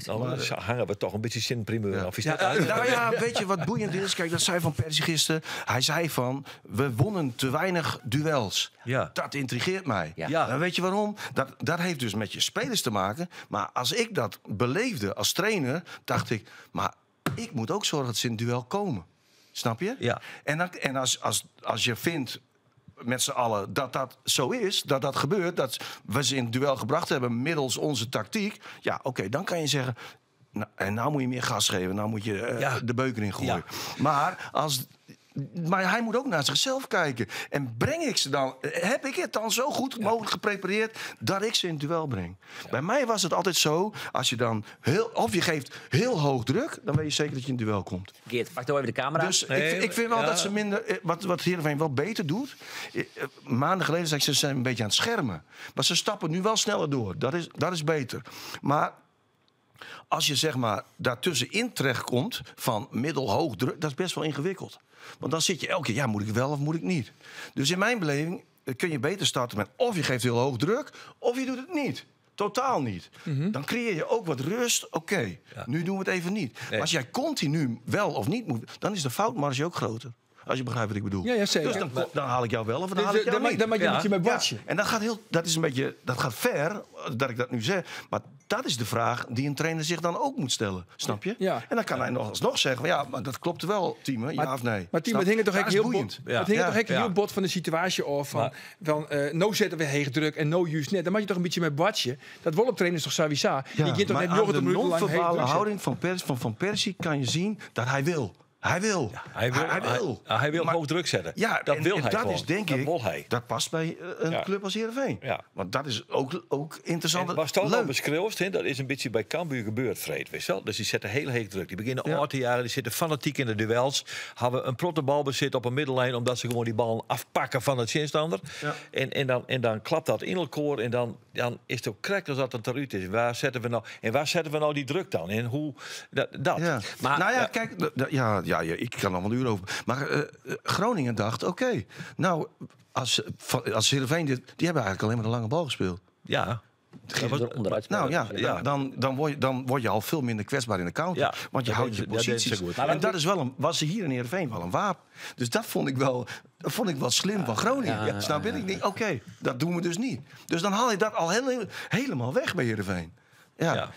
Nou, dan hangen we toch een beetje zin primeur. Of is dat Ja, nou ja, weet je wat boeiend is? Kijk, dat zei Van Persie gisteren. Hij zei van, we wonnen te weinig duels. Ja. Dat intrigeert mij. Ja. En weet je waarom? Dat heeft dus met je spelers te maken. Maar als ik dat beleefde als trainer, dacht ik... maar ik moet ook zorgen dat ze in het duel komen. Snap je? Ja. En, dan, en als je vindt met z'n allen dat dat zo is, dat dat gebeurt... dat we ze in het duel gebracht hebben middels onze tactiek... ja, oké, dan kan je zeggen... Nou, en nou moet je meer gas geven, nou moet je de beuker in gooien. Maar, maar hij moet ook naar zichzelf kijken. En breng ik ze dan, heb ik het dan zo goed mogelijk geprepareerd dat ik ze in het duel breng? Bij mij was het altijd zo, als je dan heel, of je geeft heel hoog druk, dan weet je zeker dat je in het duel komt. Geert, pak nou even de camera. Dus ik vind wel dat ze minder. Wat Heerenveen wel beter doet. Maanden geleden zei ik, ze zijn een beetje aan het schermen. Maar ze stappen nu wel sneller door. Dat is beter. Maar als je zeg maar daartussenin terechtkomt van middelhoog druk, dat is best wel ingewikkeld. Want dan zit je elke keer, ja, moet ik wel of moet ik niet? Dus in mijn beleving kun je beter starten met of je geeft heel hoog druk, of je doet het niet. Totaal niet. Dan creëer je ook wat rust. Oké, nu doen we het even niet. Maar als jij continu wel of niet moet, dan is de foutmarge ook groter. Als je begrijpt wat ik bedoel. Ja, ja, zeker. Dus dan haal ik jou wel of dan Dus, haal ik jou niet. dan maak je een beetje met watje. En dat gaat, dat is een beetje, dat gaat ver, dat ik dat nu zeg. Maar dat is de vraag die een trainer zich dan ook moet stellen. Snap je? Ja. En dan kan hij nog alsnog zeggen, van, ja, maar dat klopt wel, Tiemen, ja of nee. Maar Tiemen, het hing er toch echt heel bot, het hing er toch echt ja. heel bot van de situatie af. Van, no zetten we heeg druk en no juist net. Dan mag je toch een beetje met watje. Dat wollen trainers toch sowieso. Ja, Die gaat toch maar net aan 90 de minuten lang heeg non-verbale druk zetten. houding van Van Persie kan je zien dat hij wil. Hij wil. Hij wil, Hij wil. Hij, wil hoog druk zetten. Ja, dat en, wil en hij dat gewoon. is denk dat ik, wil hij. dat past bij een club als Heerenveen. Ja. Want dat is ook interessant. En was dat Leuk. al beschreeuwd, hè? Dat is een beetje bij Cambuur gebeurd, Freed. Weet je wel? Dus die zetten heel heet druk. Die beginnen ja. te jaren, die zitten fanatiek in de duels. Hebben een protte balbezit op een middellijn, omdat ze gewoon die bal afpakken van het tegenstander. Ja. En dan klapt dat in elkaar en dan is het ook krek als dat het eruit is. Waar zetten we nou, en waar zetten we nou die druk dan? En hoe dat? Ja. Maar, nou ja, kijk, ja, ik kan nog wel een uur over. Maar Groningen dacht, oké, nou, als Heerenveen dit, die hebben eigenlijk alleen maar de lange bal gespeeld. Ja. Onderuit nou ja, dan word je al veel minder kwetsbaar in de counter. Ja, want je houdt je posities. Goed. En dat is wel was hier in Heerenveen wel een wapen. Dus dat vond ik wel slim van Groningen. Ja, snap je? Ik denk, oké, dat doen we dus niet. Dus dan haal je dat al helemaal weg bij Heerenveen. Ja.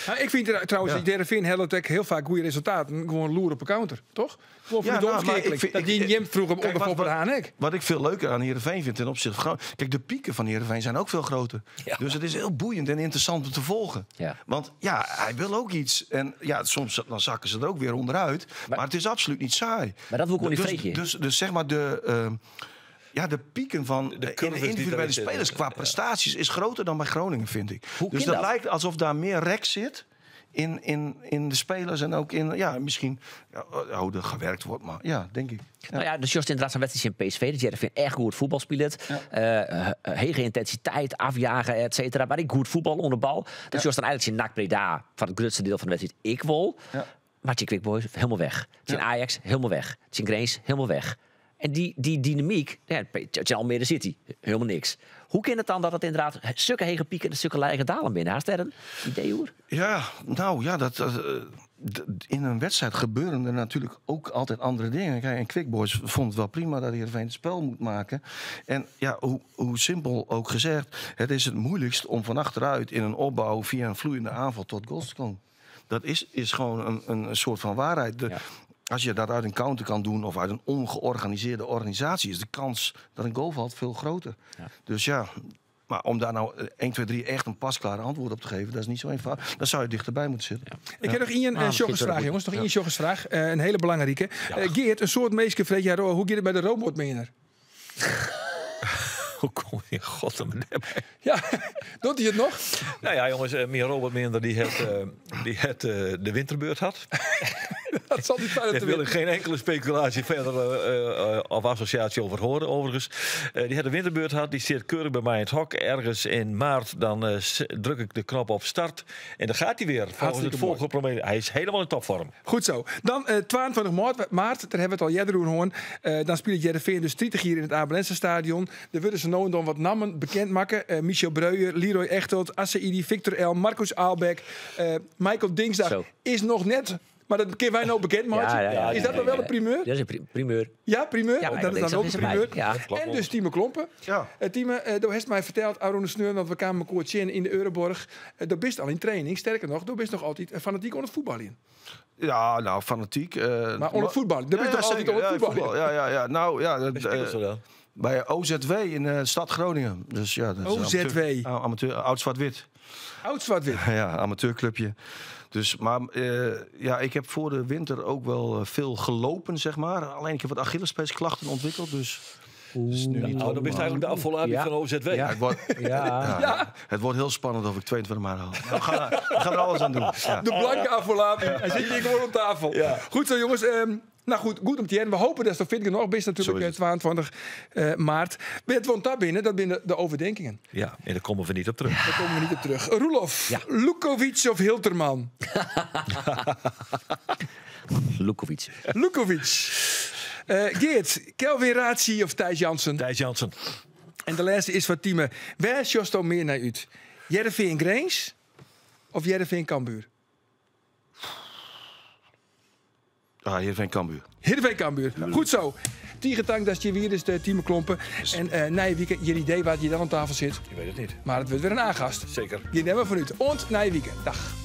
Nou, ik vind trouwens, die Heerenveen helpt heel vaak goede resultaten. Gewoon loer op de counter, toch? Gewoon voor de omschakeling. Dat die Jim vroeg hem onder de Haan. Wat ik veel leuker aan Heerenveen vind ten opzichte van... Kijk, de pieken van Heerenveen zijn ook veel groter. Ja. Dus het is heel boeiend en interessant om te volgen. Ja. Want ja, hij wil ook iets. En ja, soms dan zakken ze er ook weer onderuit. Maar het is absoluut niet saai. Maar dat wil ik niet vreten. Dus zeg maar de... Ja, de pieken van de individuele spelers qua prestaties is groter dan bij Groningen, vind ik. Hoe dus dat lijkt alsof daar meer rek zit in de spelers en ook in, ja, misschien hoe er gewerkt wordt, maar ja, denk ik. Ja. Nou ja, dus just inderdaad zo'n wedstrijd in PSV, dat Heerenveen echt goed voetbal speelt. Ja. Hege intensiteit, afjagen, et cetera. Maar ik goed voetbal onder bal. Dus just dan eigenlijk zijn NAC Breda van het grootste deel van de wedstrijd ik wol. Ja. Maar Quick Boys helemaal weg. Zijn Ajax helemaal weg. Zijn Grains helemaal weg. En die dynamiek, ja, het Almere City, helemaal niks. Hoe kan het dan dat het inderdaad zulke hege pieken en zulke lage dalen binnen? Haast er een idee hoor? Ja, nou ja, in een wedstrijd gebeuren er natuurlijk ook altijd andere dingen. Kijk, en Quick Boys vond het wel prima dat Heerenveen het spel moet maken. En ja, hoe simpel ook gezegd, het is het moeilijkst om van achteruit in een opbouw via een vloeiende aanval tot goals te komen. Dat is gewoon een soort van waarheid. Als je dat uit een counter kan doen of uit een ongeorganiseerde organisatie, is de kans dat een goal valt veel groter. Ja. Dus ja, maar om daar nou 1, 2, 3 echt een pasklare antwoord op te geven, dat is niet zo eenvoudig. Dan zou je dichterbij moeten zitten. Ja. Ik heb nog één joggersvraag, jongens. Nog één joggersvraag. Een hele belangrijke. Ja. Geert, een soort meeske vreet jij, hoe gaat het bij de robotmener? Hoe kom je in god daarbij? Ja, doet hij het nog? Nou ja, jongens, meer Robert Minder die het de winterbeurt had. Dat zal niet Daar wil ik geen enkele speculatie verder of associatie over horen, overigens. Die had de winterbeurt gehad, die zit keurig bij mij in het hok. Ergens in maart, dan druk ik de knop op start. En dan gaat hij weer. Volgens Hartstikke het volgende Hij is helemaal in topvorm. Goed zo. Dan 22 maart, daar hebben we het al eerder over gehoord. Dan speelt Heerenveen dus 30 hier in het Abe Lenstra Stadion. Er worden ze nou en dan wat namen bekend maken. Michel Breuer, Leroy Echteld, Assaidi, Victor El, Marcus Aalbeck, Michael Dingsdag Zo. is nog net. Maar dat kunnen wij nou bekend maken. Ja, is dat dan wel een primeur? Dat is een primeur. Ja, primeur. Ja, dat Michael is dan wel Dingsdag een is erbij. primeur. Ja, klopt. En dus Tieme Klompen. Ja. Tieme, door heeft mij verteld, Aron de Sneur, want we kwamen elkaar in in de Euroborg. Dat bist al in training. Sterker nog, dat bist nog altijd fanatiek onder het voetballen. Ja, nou, fanatiek. Maar onder het voetballen. Dat Ja, bist ja, toch altijd zeker. onder het Ja, voetballen? voetbal. Ja, ja, ja. Nou, ja. Dat, Waar spelen ze dan? Bij OZW in de stad Groningen. Dus ja, dat is OZW. Amateur, oud zwart-wit. Oud zwart-wit. Ja, amateurclubje. Dus, maar ja, ik heb voor de winter ook wel veel gelopen, zeg maar. Alleen ik heb wat Achillespeesklachten ontwikkeld, dus... Dus nu niet Oh, dan is het eigenlijk de afvolatie Ja. van OZW. Ja. Het wordt, Ja. ja, het wordt heel spannend of ik 22 maart haal. We gaan er alles aan doen. Ja. De blanke Afolabi. Hij zit hier gewoon op tafel. Goed zo, jongens. Nou goed, goed om te horen. We hopen dat het fit genoeg is natuurlijk Zo is 22 maart. Het want daar binnen, dat binnen de overdenkingen. Ja, en daar komen we niet op terug. Daar komen we niet op terug. Roelof, Ja. Lukovic of Hilterman? Lukovic. Lukovic. Geert, Kelvin Ratie of Thijs Jansen? Thijs Jansen. En de laatste is van Tieme. Waar is Josto meer naar uit? Heerenveen Grains of Heerenveen Cambuur? Ah, Heerenveen Cambuur. Heerenveen Cambuur. Goed zo. Tigertank, dat is je weer, is de Tieme Klompen. En uh, weekend, jullie idee waar je dan aan tafel zit. Je weet het niet. Maar het wordt weer een aangast. Zeker. Je neemt we van u. Ont Nijwieke. Dag.